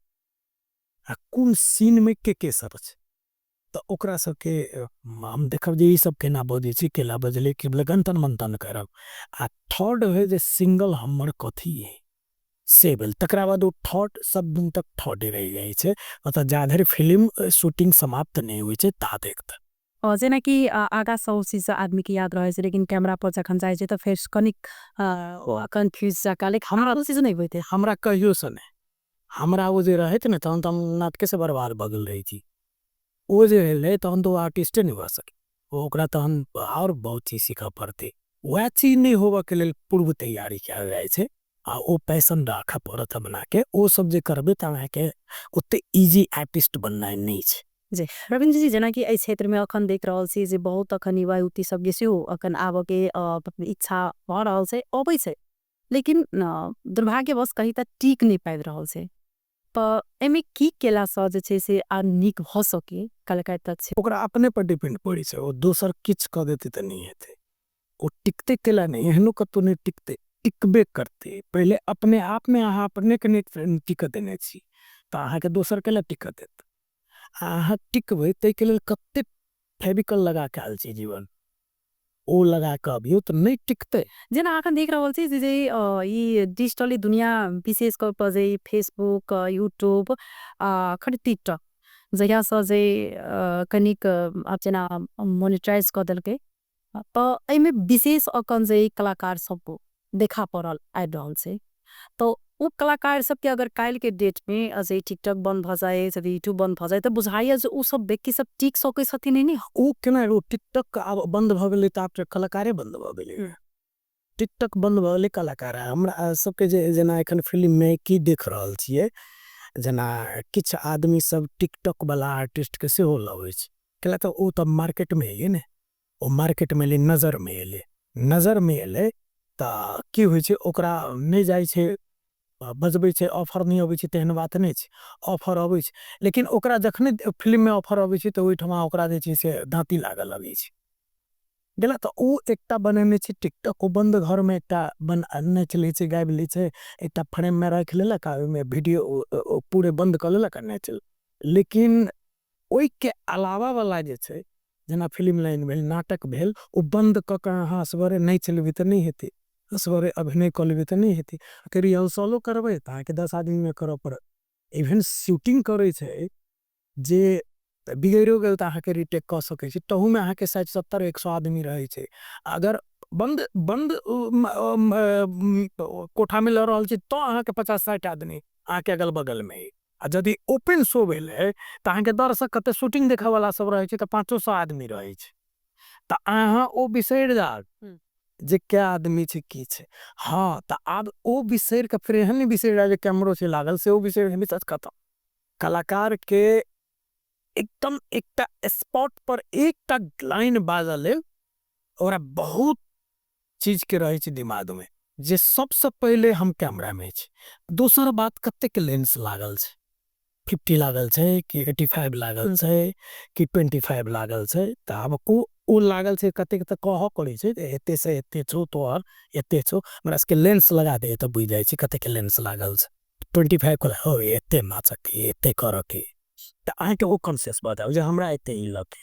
आ कोन सीन में के सब छै, तऽ ओकरा सबके हम देखब जे ई सब केना बजै छै, केना बजलै की, गंथन मंथन करब। आ थर्ड होइ जे सिंगल हमर कथी है। से भेल। तकरा बाद ओ थॉट सब दिन तक थॉटे रहि जाइ छै, मतलब जा धरि फिल्म शूटिंग समाप्त नहि होइ छै ता धरि तक। जेनाकि आगा सब चीज आदमी के याद रहै छै, लेकिन कैमरा पर जखन जाइ छै तऽ फेर कनिक कन्फ्यूज जकाँ, लेकिन हमरा ओ चीज नहि होइत। हमरा कहियोसँ नहि, हमरा ओ जे रहैत ने तहन तऽ हम नाटकेसँ बर्बाद भऽ गेल रहै छी। ओ जे भेलै तहन तऽ ओ आर्टिस्टे नहि भऽ सकै, ओकरा तहन आओर बहुत चीज सीखऽ पड़तै। वएह चीज नहि होबऽके लेल पूर्व तैयारी कयल जाइ छै आ ओ पैशन राखऽ पड़त अपनाके। ओ सब जे करबै तऽ अहाँके ओते इजी आर्टिस्ट बननाइ नहि छै। जी रविन्द्र जी, जेनाकि एहि क्षेत्रमे अखन देख रहल छी जे बहुत अखन युवा युवती सबके सेहो अखन आबऽके इच्छा भऽ रहल छै, अबै छै, लेकिन दुर्भाग्यवश कही तऽ टिक नहि पाबि रहल छै। तऽ एहिमे की केलासँ जे छै से आर नीक भऽ सकै कलाकारिता छै? ओकरा अपने पर डिपेंड पड़ै छै, ओ दोसर किछु कऽ देतै तऽ नहि हेतै। ओ टिकतै केला नहि, एहनो कतहु नहि टिकतै, टिकबे करतै। पहिले अपने आपमे अहाँ अपने के नहि टिकऽ देने छी तऽ अहाँके दोसर केला टिकऽ देत? आ अहाँ टिकबै ताहिके लेल कतेक फेविकॉल लगा कऽ आयल छी जीवन, ओ लगा कऽ अबियौ तऽ नहि टिकतै। जेना अखन देख रहल छी जे ई डिजिटली दुनिया, विशेष कऽ कऽ जे फेसबुक, यूट्यूब, अखन टिकटॉक जहियासँ जे कनिक आब जेना मोनिटाइज कऽ देलकै, तऽ एहिमे विशेष अखन जे कलाकार सब देखा पड़ल आबि रहल छै, तऽ ओ कलाकार सबके अगर काल्हिके डेटमे जे टिकटॉक बंद भऽ जाय, यदि यूट्यूब बंद भऽ जाय, तऽ बुझाइया जे ओ सब व्यक्ति सब टिक सकै छथिन? नहि, ओ केना? ओ टिकटॉक आब बंद भऽ गेलै तऽ आब कलाकारे बंद भऽ गेलै। टिकटॉक बंद भऽ गेलै कलाकार। हमरा सबके जे जेना एखन फिल्ममे की देख रहल छियै, जेना किछु आदमी सब टिकटॉक वाला आर्टिस्ट के सेहो लबै छै, कैला तऽ ओ तऽ मार्केटमे एलै ने, ओ मार्केटमे एलै, नजरमे एलै। नजरमे एलै तऽ की होइ छै, ओकरा नहि जाइ छै बजबै छै, ऑफर नहि अबै छै तेहन बात नहि छै, ऑफर अबै छै, लेकिन ओकरा जखने फिल्ममे ऑफर अबै छै तऽ ओहिठमा ओकरा जे छै से दाँती लागऽ लगै छै। गेला तऽ ओ एकटा बनेने छै टिकटॉक, ओ बंद घरमे एकटा नाचि लै छै, गाबि लै छै, एकटा फ्रेममे राखि लेलक आ ओहिमे वीडियो पूरे बंद कऽ लेलक आ नाचि। लेकिन ओहिके अलावा वाला जे छै, जेना फिल्म लाइन भेल, नाटक भेल, ओ बंद कऽ कऽ अहाँ असगरे नाचि लेबै तऽ नहि हेतै, असगरे अभिनय कऽ लेबै तऽ नहि हेतै। रिहर्सलो करबै तऽ अहाँके 10 आदमीमे करऽ पड़त। इवेन शूटिंग करै छै जे बिगड़ियो गेल तऽ अहाँके रिटेक कऽ सकै छी, तहूमे अहाँके 60, 70, 100 आदमी रहै छै। अगर बन्द बन्द कोठामे लऽ रहल छी तऽ अहाँके 50, 60 आदमी अहाँके अगल बगलमे, आ यदि ओपन शो भेलै तऽ अहाँके दर्शक कते, शूटिंग देखऽवला सब रहै छै, तऽ 500 आदमी रहै छै। तऽ अहाँ ओ बिसरि जाउ जे कै आदमी छै, की छै। हँ, तऽ आब ओ बिसरि कऽ फेर एहन नहि बिसरि जाउ जे कैमरो छै लागल, से ओ बिसरि खतम। कलाकार के एकदम एकटा स्पॉट पर एकटा लाइन बाजऽ लेल ओकरा बहुत चीज के रहै छै दिमागमे, जे सबसँ पहिले हम कैमरामे छी, दोसर बात कतेक लेंस लागल छै, 50 लागल छै कि 85 लागल छै कि 25 लागल छै। तऽ आब ओ लागल छै कतेक तऽ कहऽ पड़ै छै जे एते से एते छौ तोहर, एते छौ। हमरा सबके लेंस लगा दे तऽ बुझि जाइ छै कतेक लेंस लागल छै। 25 के हो, एते नाचके, एते करके, तऽ अहाँके ओ कॉन्शियस भऽ जाउ जे हमरा एते ई लगे।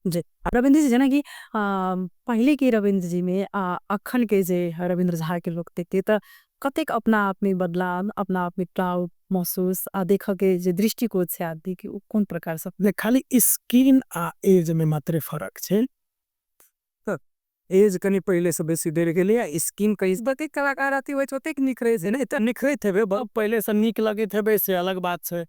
जी रविन्द्र जी, जेनाकि पहिले के रविन्द्र जी में आ अखन के जे रविन्द्र झा के लोक देखते तऽ कतेक अपना आप में बदलाव, अपना आप में प्राउड महसूस आ देखऽ के जे दृष्टिकोण छै आदमी के, ओ कोन प्रकार से? खाली स्किन आ एज में मात्रे फरक छै। एज कनि पहिले से बेसी देर गेलै, स्किन कहि जतेक कलाकार अथी होइ छै ओतेक निखरै छै ने। तऽ निखरैत हेबै, पहिले से नीक लगैत हेबै से अलग बात छै,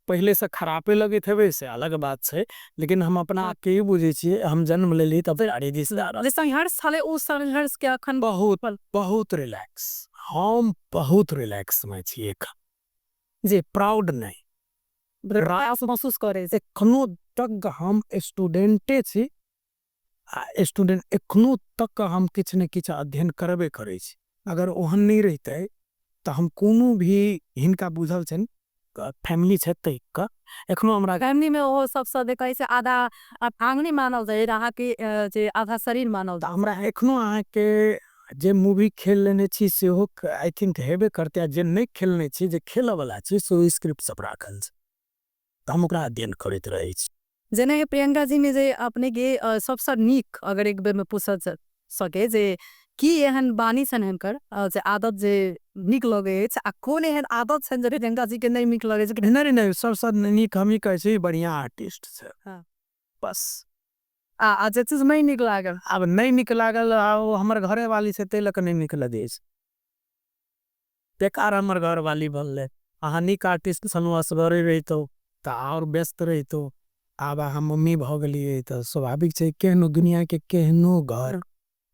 पहिले से खरापे लगैत हेबै से अलग बात छै, लेकिन हम अपना आपके ई बुझै छियै, हम जन्म लेली तब जे संघर्ष छलै ओ संघर्ष के अखन बहुत बहुत रिलैक्स, हम बहुत रिलैक्स में छी एखन जे प्राउड नहि महसूस करै छै। एखनो तक हम स्टूडेंटे छी आ स्टूडेंट एखनो तक हम किछु ने किछु अध्ययन करबे करै छी। अगर ओहन नहि रहितै तऽ हम कोनो भी, हिनका बुझल छनि, फैमिली छै तै एखनो हमरा फैमिली में ओहो सबसँ देखै छै आधा आंगनी मानल जाय अहाँके, जे आधा शरीर मानल जाय। हमरा एखनो अहाँके जे मूवी खेल लेने छी सेहो I think हेबे करतै, आ जे नहि खेलने छी, जे खेलऽवला छी से स्क्रिप्ट सब राखल छै, तऽ हम ओकरा अध्ययन करैत रहै छी। जेना प्रियंका जी में जे अपने के सबसँ नीक अगर एक बेर में पूछल सके जे की एहन बानी छनि हुनकर जे आदत जे नीक लगै अछि आ कोन एहन आदत छनि जे प्रियंका जी के नहि नीक लगै छै? नहि नहि, सबसँ नीक हमही कहै छी, बढ़िया आर्टिस्ट छै। हाँ। बस। आ जे चीज नहि नीक लागल? आब नहि नीक लागल, आ ओ हमर घरे वाली छै, ताहि लऽ कऽ नहि नीक लगै छै। बेकार हमर घर वाली बनलै। अहाँ नीक आर्टिस्ट छलहुँ, असगरे रहितहुँ तऽ आओर व्यस्त रहितहुँ। आब अहाँ मम्मी भऽ गेलियै तऽ स्वाभाविक छै, केहनो दुनिया के केहनो घर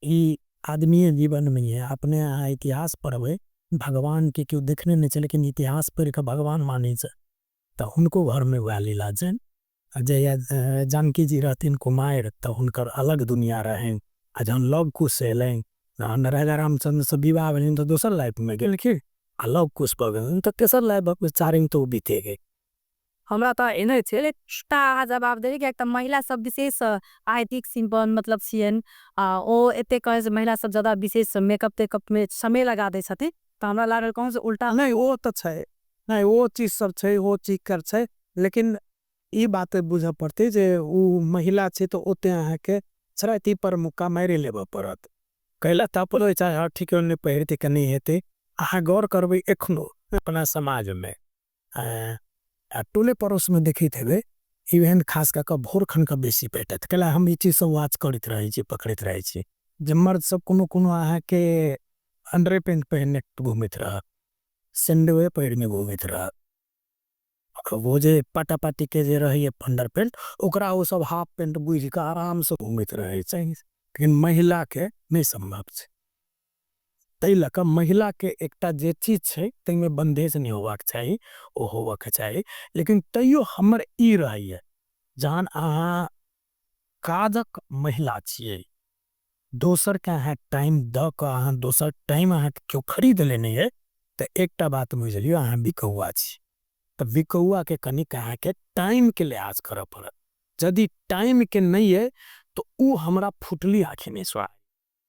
ई आदमीये जीवन में है। अपने अहाँ इतिहास पढ़बै, भगवान के केओ देखने नहि छै, लेकिन इतिहास पढ़ि कऽ भगवान मानै छै, तऽ हुनको घर में वएह लीला छनि। जहिया जानकी जी रहथिन कुमारि तऽ हुनकर अलग दुनिया रहनि, आ जहन लव कुश एलनि, जहन राजा रामचंद्र से विवाह भेलनि तऽ दोसर लाइफ में गेलखिन, आ लव कुश भऽ गेलनि तऽ तेसर लाइफ चारिम तऽ ओ बीते गेल। हमरा तऽ एहने छै अहाँ जवाब देबै, कियाकि तऽ महिला सब विशेष आर्थिक सिम्पल मतलब छियनि, आ ओ एते कहै छै महिला सब ज्यादा विशेष मेकअप तेकअप में समय लगा दै छथिन, तऽ हमरा लागल कहूँ से उल्टा। नहि, ओ तऽ छै नहि, ओ चीज सब छै, ओ चीज कर छै, लेकिन ई बात बुझऽ पड़तै जे ओ महिला छै तऽ ओते अहाँके छराती पर मुक्का मारि लेबऽ पड़त। कैला तऽ अपन चाहे हँ ठीक नहि पहिरतै कि नहि हेतै। अहाँ गौर करबै, एखनो अपना समाज में टोले पड़ोस में देखैत हेबै, इवेन खास कऽ कऽ भोर खन कऽ बेसी भेटत। कैला हम ई चीज सब वाच करैत रहै छी, पकड़ैत रहै छी जे मर्द सब कोनो कोनो अहाँके अंडरे पेंट पहिरने घूमैत रहत, सेंडोए पहिरने घूमैत रहत। वो जे पाटा पाटी के जे रहैए अंडर पेंट, ओकरा ओ सब हाफ पेंट बुझि कऽ आराम से घूमैत रहै छै, लेकिन महिला के नहि सम्भव छै। ताहि लऽ कऽ महिला के एकटा जे चीज छै ताहिमे बंधेज नहि होबाक चाही, ओ होबऽ के चाही। लेकिन तैयो हमर ई रहैए, जहन अहाँ काजक महिला छियै, दोसर के अहाँ टाइम दऽ कऽ अहाँ दोसर टाइम अहाँ केओ खरीद लेने ये, तऽ एकटा बात बुझि लियौ, अहाँ बिकौआ छी। तऽ बिकौआ के कनिक अहाँके टाइम के लिहाज करऽ पड़त। यदि टाइम के नहि ये तऽ ओ हमरा फुटली आँखि नहि सुहाय।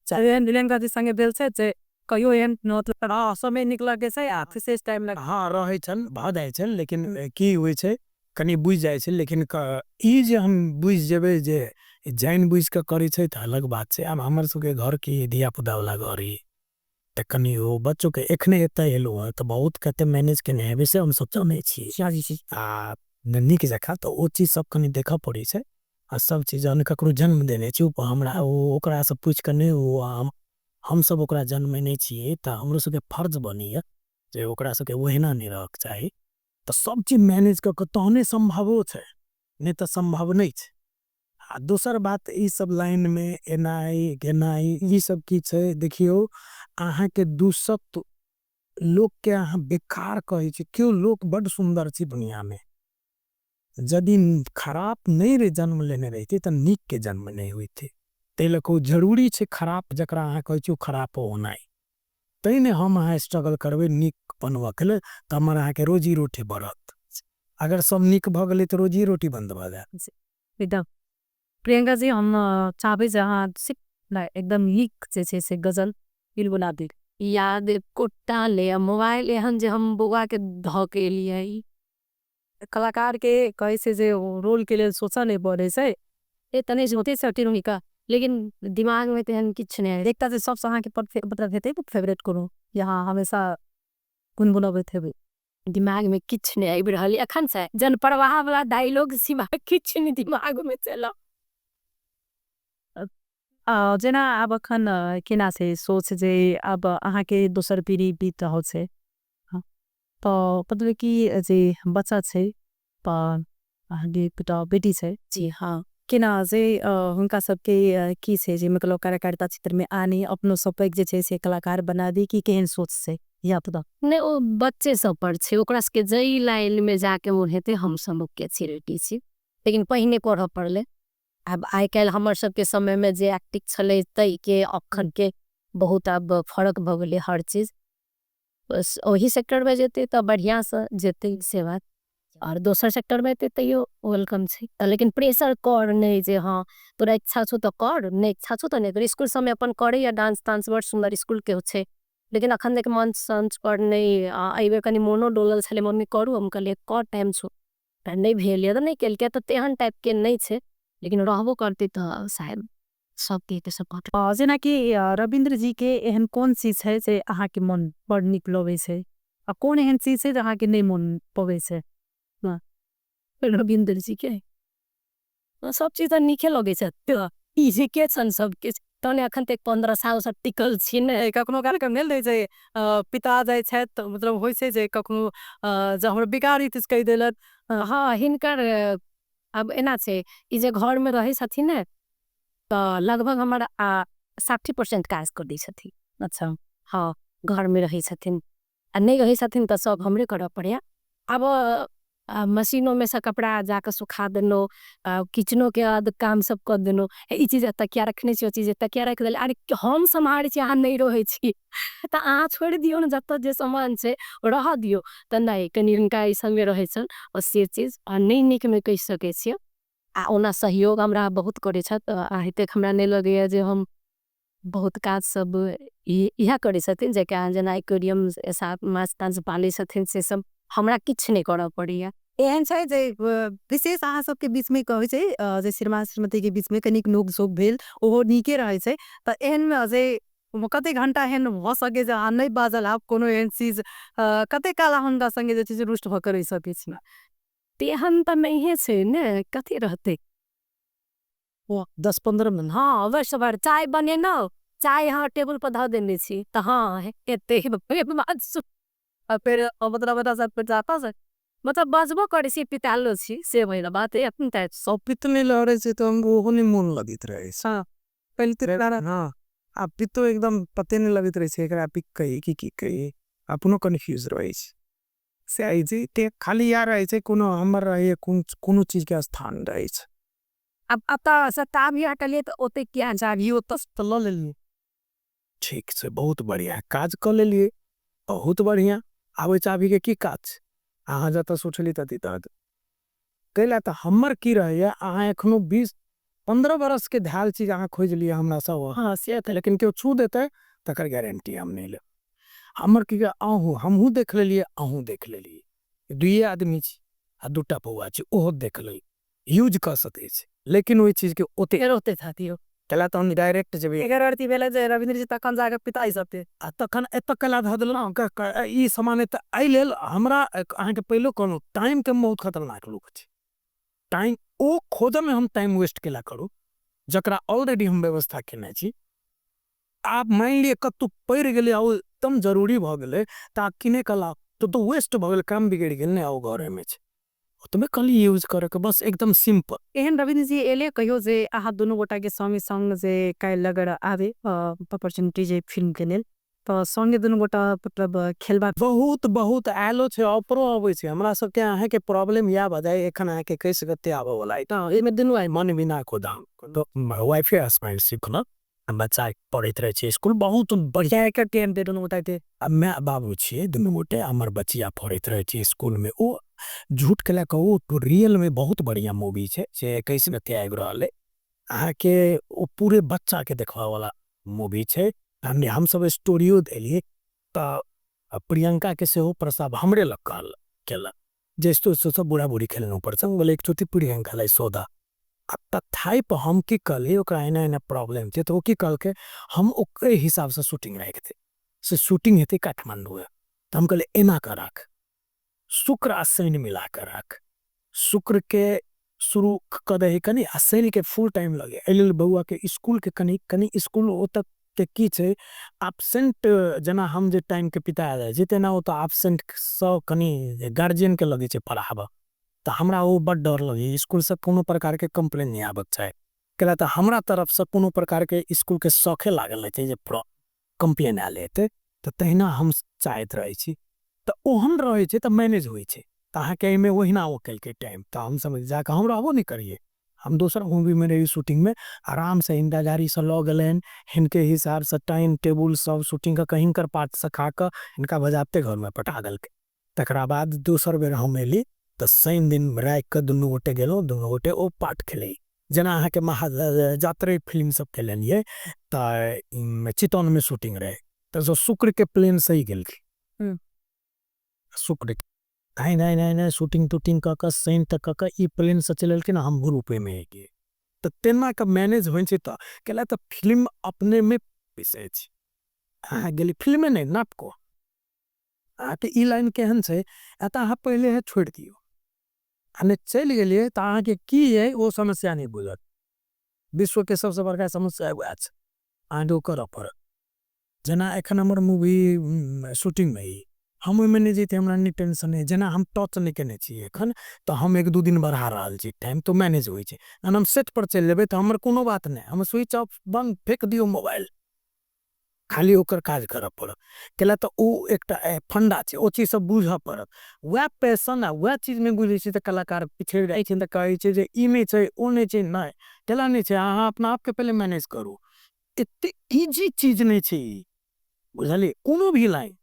चाहे एहन प्रियंका जी संगे भेल छै जे कहियो एहन मतलब समय निकलऽ के छै आ विशेष टाइम लग? हाँ, रहै छनि, भऽ जाइ छनि, लेकिन की होइ छै कनि बुझि जाइ छै। लेकिन ई जे हम बुझि जेबै जे जानि बुझि कऽ करै छै तऽ अलग बात छै। आब हमर सबके घर की धिया पुता वाला घर ये, तऽ कनि ओ बच्चो के एखने एतऽ एलहुँ हँ तऽ बहुत कते मैनेज केने हेबै से हमसब जानै छी, आ नीक जकाँ तऽ ओ चीज सब कनि देखऽ पड़ै छै। आ सब चीज जहन ककरो जन्म देने छी, हमरा ओ ओकरासँ पूछि कऽ नहि, ओ हमसब ओकरा जन्मेने छियै तऽ हमरो सबके फर्ज बनैया जे ओकरा सबके ओहिना नहि रहक चाही। तऽ सब चीज मैनेज कऽ कऽ तहने सम्भवो छै, नहि तऽ सम्भव नहि छै। आ दोसर बात, ई सब लाइन में एनाइ गेनाइ ई सब की छै, देखियौ अहाँके दूसत लोक के अहाँ बेकार कहै छी, केओ लोक बड सुंदर छै दुनिया में, यदि खराब नहि रे जन्म लेने रहितै तऽ नीक के जन्म नहि होइतै। ताहि लऽ कऽ ओ जरूरी छै खराब जकरा अहाँ कहै छी ओ खराब होनाइ, तै ने हम अहाँ स्ट्रगल करबै नीक बनबऽ के लेल, तऽ हमर अहाँके रोजी रोटी बढ़त। अगर सब नीक भऽ गेलै तऽ रोजी रोटी बंद भऽ जायत। एकदम। प्रियंका जी, हम चाहबै जे अहाँ एकदम नीक जे छै से गजल गुनगुना दी। याद एकोटा ले, मोबाइल एहन जे हम बौआ के धऽ के एलियै। कलाकार के कहै छै जे रोल के लेल सोचऽ नहि पड़ै छै। ए तने होते सटी का, लेकिन दिमाग में तेहन किछु नहि। एकटा जे सबसँ अहाँके मतलब हेतै फेवरेट कोनो, यहाँ हमेशा गुनगुनबैत हेबै? दिमाग में किछु नहि आबि रहल एखन से, जनप्रवाह वाला डायलॉग सिवा किछु नहि दिमाग में चल। जेना आब अखन केना छै सोच जे आब अहाँके दोसर पीढ़ी बीत रहल छै, तऽ मतलब कि जे बच्चा छै, अहाँके बेटा बेटी छै जी? हाँ। केना जे हुनका सबके की छै जे मतलब कलाकारिता क्षेत्र में आनी, अपनो सब पैघ जे छै से कलाकार बना दी, कि केहन सोच छै या तऽ? नहि, ओ बच्चे सब पर छै, ओकरा सबके जै लाइन में जाके मोन हेतै हम सब ओके छी, रेडी छी। लेकिन पहिने करऽ पड़लै। आब आइ काल्हि हमर सबके समय में जे एक्टिंग छलै तै के अखन के बहुत आब फरक भऽ गेलै हर चीज। बस ओही सेक्टर में जेतै तऽ बढ़िआँ से जेतै से बात, आओर दोसर सेक्टर में एतै तैयो welcome छै। लेकिन प्रेशर कर नहि जे हँ तोरा इच्छा छौ तऽ कर, नहि इच्छा छौ तऽ नहि कर। इसकुल सबमे अपन करैया डांस तांस, बड़ सुन्दर इसकुल के छै, लेकिन अखन तक मंच संच पर नहि। एहि बेर कनि मोनो डोलल छलै, मम्मी करू, हम कहलियै कर, टाइम छौ। नहि भेल या तऽ नहि केलकै, तऽ तेहन टाइप के नहि छै, लेकिन रहबो करतै तऽ शायद सबके के सपोर्ट। जेनाकि रविन्द्र जी के एहन कोन चीज है जे अहाँ के मन बड़ नीक लगै छै आ कोन एहन चीज छै जे अहाँ के नहीं मन पबै छै? रविन्द्र जी के सब चीज तो नीके लगै छै, ई जे के छन सब किछु तहने अखन तक 15 साल से टिकल छी ने। कखनो काल के मेल रहै छै पिता जाइ छथि तऽ मतलब होइ छै जे कखनो जँ हमर बिगाड़ी किछु कहि देलक। हँ, हिनकर अब एना छै ई जे घर में रहै छथिन ने तऽ लगभग हमर 60% काज कर दै छथिन। अच्छा। हाँ, घर में रहै छथिन आ नहीं रहै छथिन तऽ सब हमरे करऽ पड़ैया। अब मशीनों में से कपड़ा जाके सुखा देलहुँ, किचनों के काम सब कर देलहुँ, ई चीज एतऽ किया रखने छी, ओ चीज एतऽ किया रख देल, अरे हम सम्हारै छी, अहाँ नहीं रहै छी तऽ अहाँ छोड़ि दियौ ने, जतऽ जे सामान छै रहऽ दियौ। तऽ नहि, कनि हुनका ई सबमे रहै छनि और से चीज नहि नीक नहि कहि सकै छियै। आ ओना सहयोग हमरा बहुत करै छथि, आ एतेक हमरा नहि लगैया जे हम बहुत काज सब इएह करै छथिन, जे जेना एक्वेरियम माछ ताछ पालै छथिन से सब हमरा किछु नहि करऽ पड़ैया। एहन छै जे विशेष अहाँ सबके बीच में कहै छै जे श्रीमान श्रीमती के बीच में कनिक नोक झोक भेल ओहो नीके रहै छै, तऽ एहन जे कते घंटा एहन भऽ सके जे अहाँ नहि बाजल आब कोनो एहन चीज, कते काल अहाँ हुनका संगे जे छै से रुष्ट भऽ कऽ रहि सकै छी? तेहन तऽ नहिए छै ने, कथी रहतै 10-15 मिनट। हाँ, अवश्य भर चाय बनेलहुँ, चाय अहाँ टेबुल पर धऽ देने छी तऽ हाँ एते फेर मतलब फेर जाता से मतलब बजबो करै छी, पितालो छी, से भइल बात अपन तऽ सब पित नहीं लहरै छै तऽ हम ओहो नहीं मोन लगैत रहै छै। हाँ, पहले तो हाँ, आ पितो एकदम पते नहीं लगैत रहै छै एकरा पिक कही कि की कही, अपनो कन्फ्यूज रहै छै। से आई जे ते खाली यार रहै छै, कोनो हमर रहै, कोनो चीज के स्थान रहै छै। अब तऽ सत्ता भी हटलियै तऽ ओते किया चाभी ओतऽ तऽ लऽ लेलियै। ठीक छै, बहुत बढ़िया काज कऽ लेलियै, बहुत बढ़िया। आब ओहि चाभी के की काज छै, अहाँ जतऽ सोचली ततऽ दऽ देब। कैला तऽ हमर की रहैया, अहाँ एखनो 20-15 बरस के धायल चीज अहाँ खोजि लिअ हमरा सब, हाँ से तऽ, लेकिन केओ छू देतै तकर गारंटी हम नहि लेब। हमर की अहूँ हमहूँ देख लेलियै, अहूँ देख लेलियै, दुइए आदमी छी आ दूटा बौआ छै, ओहो देख लेलियै, यूज कऽ सकै छै, लेकिन ओहि चीज के ओते फेर ओते धऽ दियौ। कैला तऽ हम डायरेक्ट जेबै। एकर अर्थ ई भेलै जे रविन्द्र जी तखन जाकऽ पिताई सबके। आ तखन एतऽ कैला धऽ देलहुँ, ई सामान एतऽ एहि लेल हमरा अहाँके पहिलो कहलहुँ, टाइम के बहुत खतरनाक लोक छै। टाइम ओ खोजऽमे हम टाइम वेस्ट केला करू, जकरा ऑलरेडी हम व्यवस्था केने छी। आब मानि लिअ कतहु पड़ि गेलै आ ओ एकदम जरूरी भऽ गेलै तऽ आब किने कऽ लाउ, तऽ वेस्ट भऽ गेल, काम बिगड़ि गेल ने, ओ घरेमे छै। ओतबे कहली यूज करऽके, बस एकदम सिंपल। एहन रविन्द्र जी एले कहियो जे अहाँ दुनू गोटा के संगे संग जे काल्हि अगर आबे अपॉर्चुनिटी जे फिल्म के लेल तऽ संगे दुनू गोटा मतलब खेलबा? बहुत बहुत आयलो छै, ऑफरो अबै छै। हमरा सबके अहाँके प्रॉब्लम इएह भऽ जाय, एखन अहाँके 21 गते आबऽ वाला अइ, तऽ एहिमे दुनू आइ मन बिना गोदाम वाइफे हसबैंड सिखलक, बच्चा पढ़ैत रहै छै स्कूल, बहुत बढ़िया। एकर टेम दे दुनू गोटा के। आ माय बाबू छियै दुनू गोटे, हमर बचिया पढ़ैत रहै छै स्कूल में। ओ झूठ के लए कऽ ओ रियल में बहुत बढ़िया मूवी छै, से 21 गते आबि रहल अइ अहाँके, ओ पूरे बच्चा के देखबा वाला मूवी छै। हमसब स्टोरियो देलियै तऽ प्रियंका के सेहो प्रस्ताव हमरे लग कहल केलक जे सब बूढ़ा बूढ़ी खेलने ऊपर से बोले एक चोटी प्रियंका लाई सौदा। आ तथापि हम की कहलियै ओकरा एना एना प्रॉब्लम छै, तऽ ओ की कहलकै हम ओकरे हिसाबसँ शूटिंग राखि देब, से शूटिंग हेतै काठमांडू। तऽ हम कहलियै एना कऽ राख, शुक्र आ शनि मिला कऽ राख, शुक्र के शुरू कऽ दही कनि आ शनि के फुल टाइम लगे, एहि लेल बौआ के स्कूल के कनि कनि स्कूल ओतऽ के की छै एबसेंट, जेना हम जे टाइम के पिता जाइ छै तेना ओतऽ एबसेंट सँ कनि गार्जियन के लगै छै पढ़ाबऽ, तऽ हमरा ओ बड डर लगैए स्कूलसँ कोनो प्रकार के कंप्लेन नहि आबक चाही, कैला तऽ हमरा तरफसँ कोनो प्रकार के स्कूल के शौखे लागल हेतै जे कंप्लेन आयल हेतै, तऽ तहिना हम चाहैत रहै छी, तऽ ओहन रहै छै तऽ मैनेज होइ छै। तऽ अहाँके एहिमे ओहिना ओ केलकै टाइम, तऽ हम समझ जाकऽ हम रहबो नहि करियै, हम दोसर मूवी में रही शूटिंग में, आराम से हिनका गाड़ी से लऽ गेलनि, हिनके हिसाब से टाइम टेबुल सब शूटिंग कऽ हिनकर पार्ट से खा कऽ हिनका बजाबते घर में पठा देलकै। तकरा बाद दोसर बेर हम एली तऽ शनि दिन राखि कऽ दुनू गोटे गेलहुँ, दुनू गोटे ओ पार्ट खेलै, जेना अहाँके महाजात्रे फिल्म सब खेललियै तऽ चितौन में शूटिंग रहै, तऽ शुक्र के प्लेन सही गेलखिन, शुक्र के नहीं नहीं नहीं नहीं शूटिंग तूटिंग कऽ कऽ शनि तक कऽ कऽ ई प्लेन से चलि एलखिन, हम ग्रुपे में एलियै। तऽ तेना कऽ मैनेज होइ छै। तऽ कैला तऽ फिल्म अपने में विषय छै, अहाँ गेली फिल्मे नहि नाटको, अहाँके ई लाइन केहन छै एतऽ अहाँ पहिले छोड़ि दियौ आ नहि चलि गेलियै तऽ अहाँके की अइ ओ समस्या नहि बुझत। विश्व के सबसँ बड़का समस्या वएह छै, अहाँके ओ करऽ पड़त। जेना एखन हमर मूवी शूटिंग में अइ, हम ओहिमे नहि जैतियै, हमरा नहि टेंशन अइ। जेना हम टच नहि केने छी एखन तऽ हम एक दू दिन बढ़ा रहल छी टाइम, तऽ मैनेज होइ छै। जहन हम सेट पर चलि जेबै तऽ हमर कोनो बात नहि, हम स्विच ऑफ बंद फेक दियौ मोबाइल, खाली ओकर काज करऽ पड़त। कैला तऽ ओ एकटा फंडा छै, ओ चीज सब बुझऽ पड़त। वएह पैशन आ वएह चीज नहि बुझै छै तऽ कलाकार पिछड़ि जाइ छै, तऽ कहै छै जे ई नहि छै ओ नहि छै। नहि, कैला नहि छै, अहाँ अपना आपके पहिले मैनेज करू। एते इजी चीज नहि छै ई, बुझलियै? कोनो भी लाइन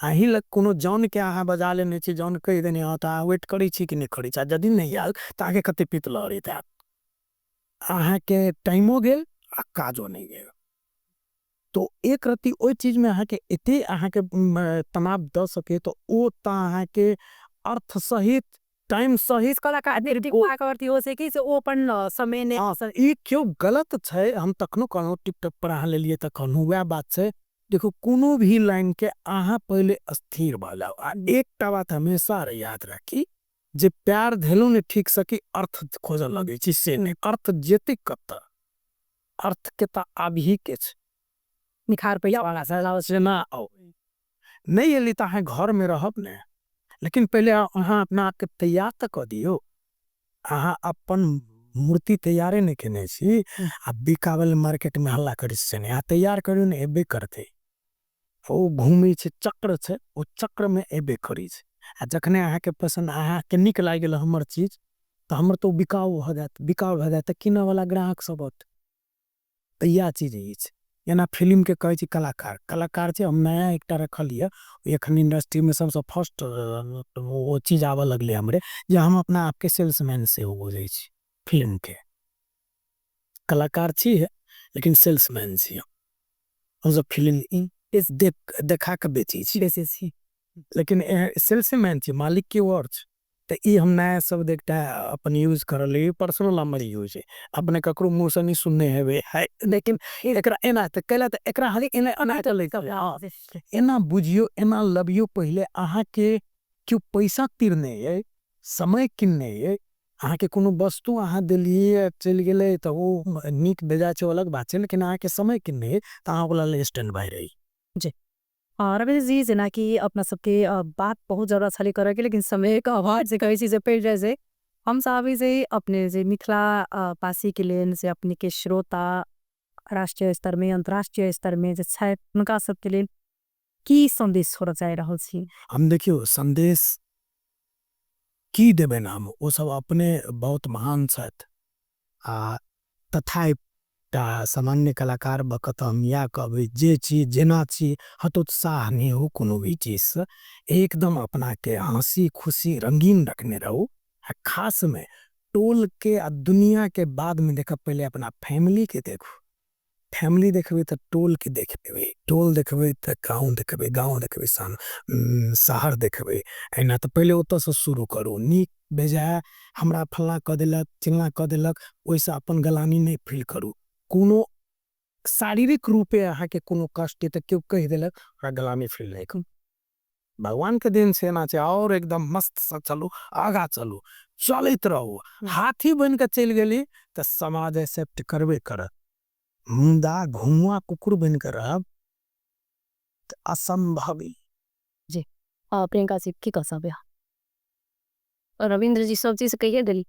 अहीं लग कोनो जन के अहाँ बजा लेने छी, जन कहि देने हँ तऽ अहाँ वेट करै छी कि नहि करै छी? आ यदि नहि आयल तऽ अहाँके कते पित्त लहरैत हैत, अहाँके टाइमो गेल आ काजो नहि गेल। तो एक रत्ती ओहि चीज में अहाँके एते अहाँके तनाव दऽ सके तऽ ओ तऽ अहाँके अर्थ सहित टाइम सहित कलाकार हो छै कि ओ अपन समय नहि। हँ सर, ई केओ गलत छै, हम तखनो कहलहुँ टिकटॉक पर अहाँ लेलियै तऽ कहलहुँ वएह बात छै। देखू कोनो भी लाइन के अहाँ पहिले स्थिर भऽ जाउ। आ एकटा बात हमेशा याद राखी जे प्यार धेलहुँ ने ठीक से कि अर्थ खोजऽ लगै छी, से नहि, अर्थ जेतै कतऽ, अर्थ के तऽ आबही के छै। निखार पैसा से ना आउ नहि एली तऽ अहाँ घर में रहब ने, लेकिन पहिले अहाँ अपना आपके तैयार तऽ कऽ दियौ। अहाँ अपन मूर्ति तैयारे नहि केने छी आ बिकावल मार्केट में हल्ला करै से नहि, अहाँ तैयार करियौ ने, एबे करतै। ओ घूमै छै, चक्र छै, ओ चक्र में एबे करै छै। आ जखने अहाँके पसन्द अहाँके नीक लागि गेल हमर चीज तऽ हमर तऽ ओ बिकाउ भऽ जायत, बिकाउ भऽ जायत तऽ कीनऽ वाला ग्राहक सब औत। तऽ इएह चीज अछि। जेना फिल्म के कहै छी कलाकार, कलाकार छै, हम नया एकटा रखल यऽ एखन इंडस्ट्री में सबसँ फर्स्ट ओ चीज आबऽ लगलै हमरे, जे हम अपना आपके सेल्समैन सेहो बुझै छी। फिल्म के कलाकार छी लेकिन सेल्समैन छी हमसब, फिल्म देख देखा के बेचै छी, बेचै छी, लेकिन सेल्समैन छी, मालिक के और छै। तऽ ई हम नया शब्द एकटा अपन यूज करऽ लगलियै, पर्सनल हमर यूज है, अपने ककरो मुँहसँ नहि सुनने हेबै है, लेकिन एकरा एना तऽ कैला तऽ एकरा हरेक एना एना चलै, एना बुझियौ, एना लबियौ। पहिले अहाँके केओ पैसा तीरने अइ, समय किनने अइ, अहाँके कोनो वस्तु अहाँ देलियै चलि गेलै तऽ ओ नीक बेजाय छै अलग बात छै, लेकिन अहाँके समय किनने अइ तऽ अहाँ ओकरा लेल स्टैंड बाय रही। जी रविन्द्र जी, जेनाकि अपना सबके बात बहुत ज्यादा छलै करऽके, लेकिन समयके अभाव जे कहै छी जे पड़ि जाइ छै। हम चाहबै जे अपने जे मिथिला वासीके लेल, जे अपने के श्रोता राष्ट्रीय स्तर में अंतर्राष्ट्रीय स्तर में जे छथि, हुनका सबके लेल की संदेश छोड़ऽ चाहि रहल छी? हम देखियौ संदेश की देबनि हम, ओ सब अपने बहुत महान छथि आ तथा एकटा सामान्य कलाकार भऽ कऽ तऽ हम इएह कहबै जे छी जेना छी हतोत्साह नहि हो कोनो भी चीजसँ, एकदम अपना के हँसी खुशी रंगीन रखने रहू। आ खास में टोल के आ दुनिया के बाद में देखब, पहिले अपना फैमिली के देखू। फैमिली देखबै तऽ टोल के देख लेबै, टोल देखबै तऽ गाँव देखबै, गाँव देखबै शहर देखबै, एना तऽ पहिले ओतऽसँ शुरू करू। नीक बेजाय हमरा फल्लाँ कऽ देलक चिल्लाँ कऽ देलक ओहिसँ अपन गलानी नहि फील करू। कोनो शारीरिक रूपे अहाँके कोनो कष्ट तऽ केओ कहि देलक, ओकरा गलानी फील नहि करू। भगवान के देन से एना छै, और एकदम मस्त से चलू, आगा चलू, चलैत रहू। हाथी बन के चलि गेली तऽ समाज एक्सेप्ट करबे करत, मुदा घुमुआ कुकुर बन के रहब तऽ असंभव। जी प्रियंका जी की कह सकबे? रविन्द्र जी सब चीज कहिए देली।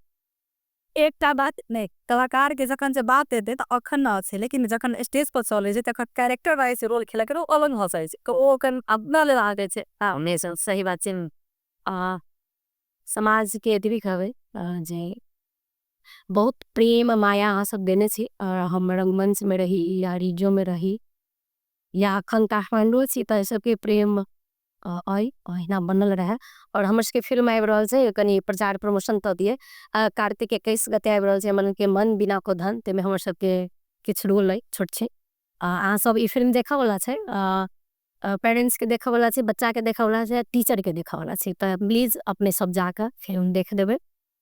एकटा बात नहि, कलाकार के जखन जे बात एतै तऽ अखन न छै, लेकिन जखन स्टेज पर चलै छै तखन कैरेक्टर रहै छै, रोल खेलक ओ अलग भऽ जाइ छै, ओ ओकर अपना लेल आगे छै। हाँ सही बात छै। समाज के एतबी कहबै जे बहुत प्रेम माया अहाँ सब देने छी, और हम रंगमंच में रही या रिजो में रही या अखन काठमांडू छी तऽ सबके प्रेम अइ अहिना बनल रहे। और हमर सबके फिल्म आबि रहल छै, कनि प्रचार प्रमोशन तऽ दिए, कार्तिक 21 गते आबि रहल छै मन के मन बिना को धन, ताहिमे हमर सबके किछु रोल अइ छोट छै। अहाँ सब ई फिल्म देखऽ वाला छै, पेरेंट्स के देखऽ वाला छै, बच्चा के देखऽ वाला छै, टीचर के देखऽ वाला छै, तऽ प्लीज अपने सब जाकऽ फिल्म देख देबै,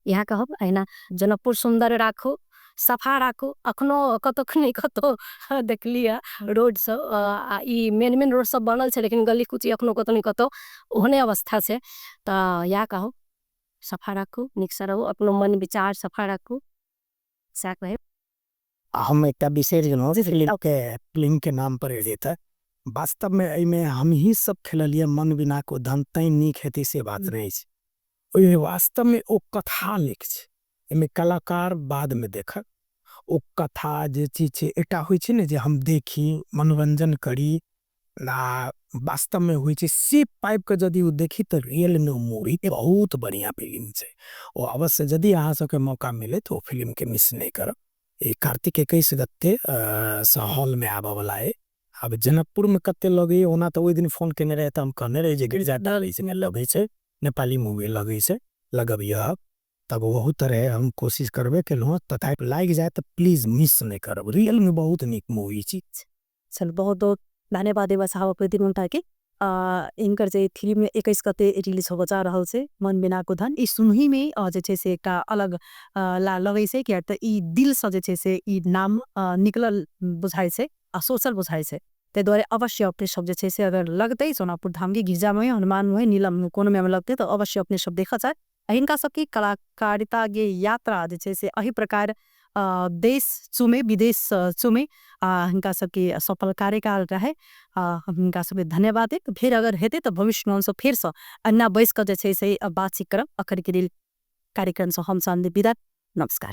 इएह कहब। अहिना जनकपुर सुन्दर राखू, सफा राखू। अखनो कतौ नहि कतौ देखलियै रोड सब, आ ई मेन मेन रोड सब बनल छै, लेकिन गली कुची अखनो कतौ नहि कतौ ओहने अवस्था छै। तऽ इएह कहू, सफा राखू, नीकसँ रहू, अपनो मन विचार सफा राखू, सएह कहब। हम एकटा बिसरि गेलहुँ फिल्मके, फिल्मके नाम पर जेतै। वास्तवमे एहिमे हमही सब खेललियै मन बिना को धन, तैं नीक हेतै से बात नहि छै। ओहिमे वास्तवमे ओ कथा नीक छै, एहिमे कलाकार बादमे देखत। ओ कथा जे चीज छै, एकटा होइ छै ने जे हम देखी, मनोरंजन करी, आ वास्तवमे होइ छै से पाबिके यदि ओ देखी तऽ रियलमे ओ मूवी बहुत बढ़िआँ फिल्म छै। ओ अवश्य यदि अहाँ सबके मौका मिले तऽ ओ फिल्मके मिस नहि करब। ई कार्तिक 21 गते से हॉलमे आबऽवला अइ। आब जनकपुरमे कते लगैए, ओना तऽ ओहि दिन फोन केने रहै तऽ हम कहने रही जे गिरजा डाली लगै छै, नेपाली मूवी लगै छै, लगबियह। तब ओहू तरहे हम कोशिश करबे केलहुँ, तथापि लागि जाय तऽ प्लीज मिस नहि करब, रियलमे बहुत नीक मूवी छी। चल, बहुत बहुत धन्यवाद देवा साहब अप्रतिम के। इनकर जे फिल्म 21 गते रिलीज होबऽ जा रहल छै मन बिना को धन, ई सुनही में जे छै से एकटा अलग लगै छै, किया तऽ ई दिल से जे छै से ई नाम निकलल बुझाइ छै आ सोचल बुझाइ छै। ताहि दुआरे अवश्य अपने सब जे छै से अगर लगतै सोनापुर धाम के गिरजा में, हनुमान में, नीलम में, कोनो में लगतै तऽ अवश्य अपने सब देखऽ चाहे। हिनका सबके कलाकारिता के यात्रा जे छै से एहि प्रकार देश चुमे विदेश चुमे, हिनका सबके सफल कार्यकाल रहे, हिनका सबके धन्यवाद देब। फेर अगर हेतै तऽ भविष्य में हमसब फेरसँ अन्ना बैस कऽ जे छै से बातचीत करब। अखन के लेल कार्यक्रम से हम चांदी विदा, नमस्कार।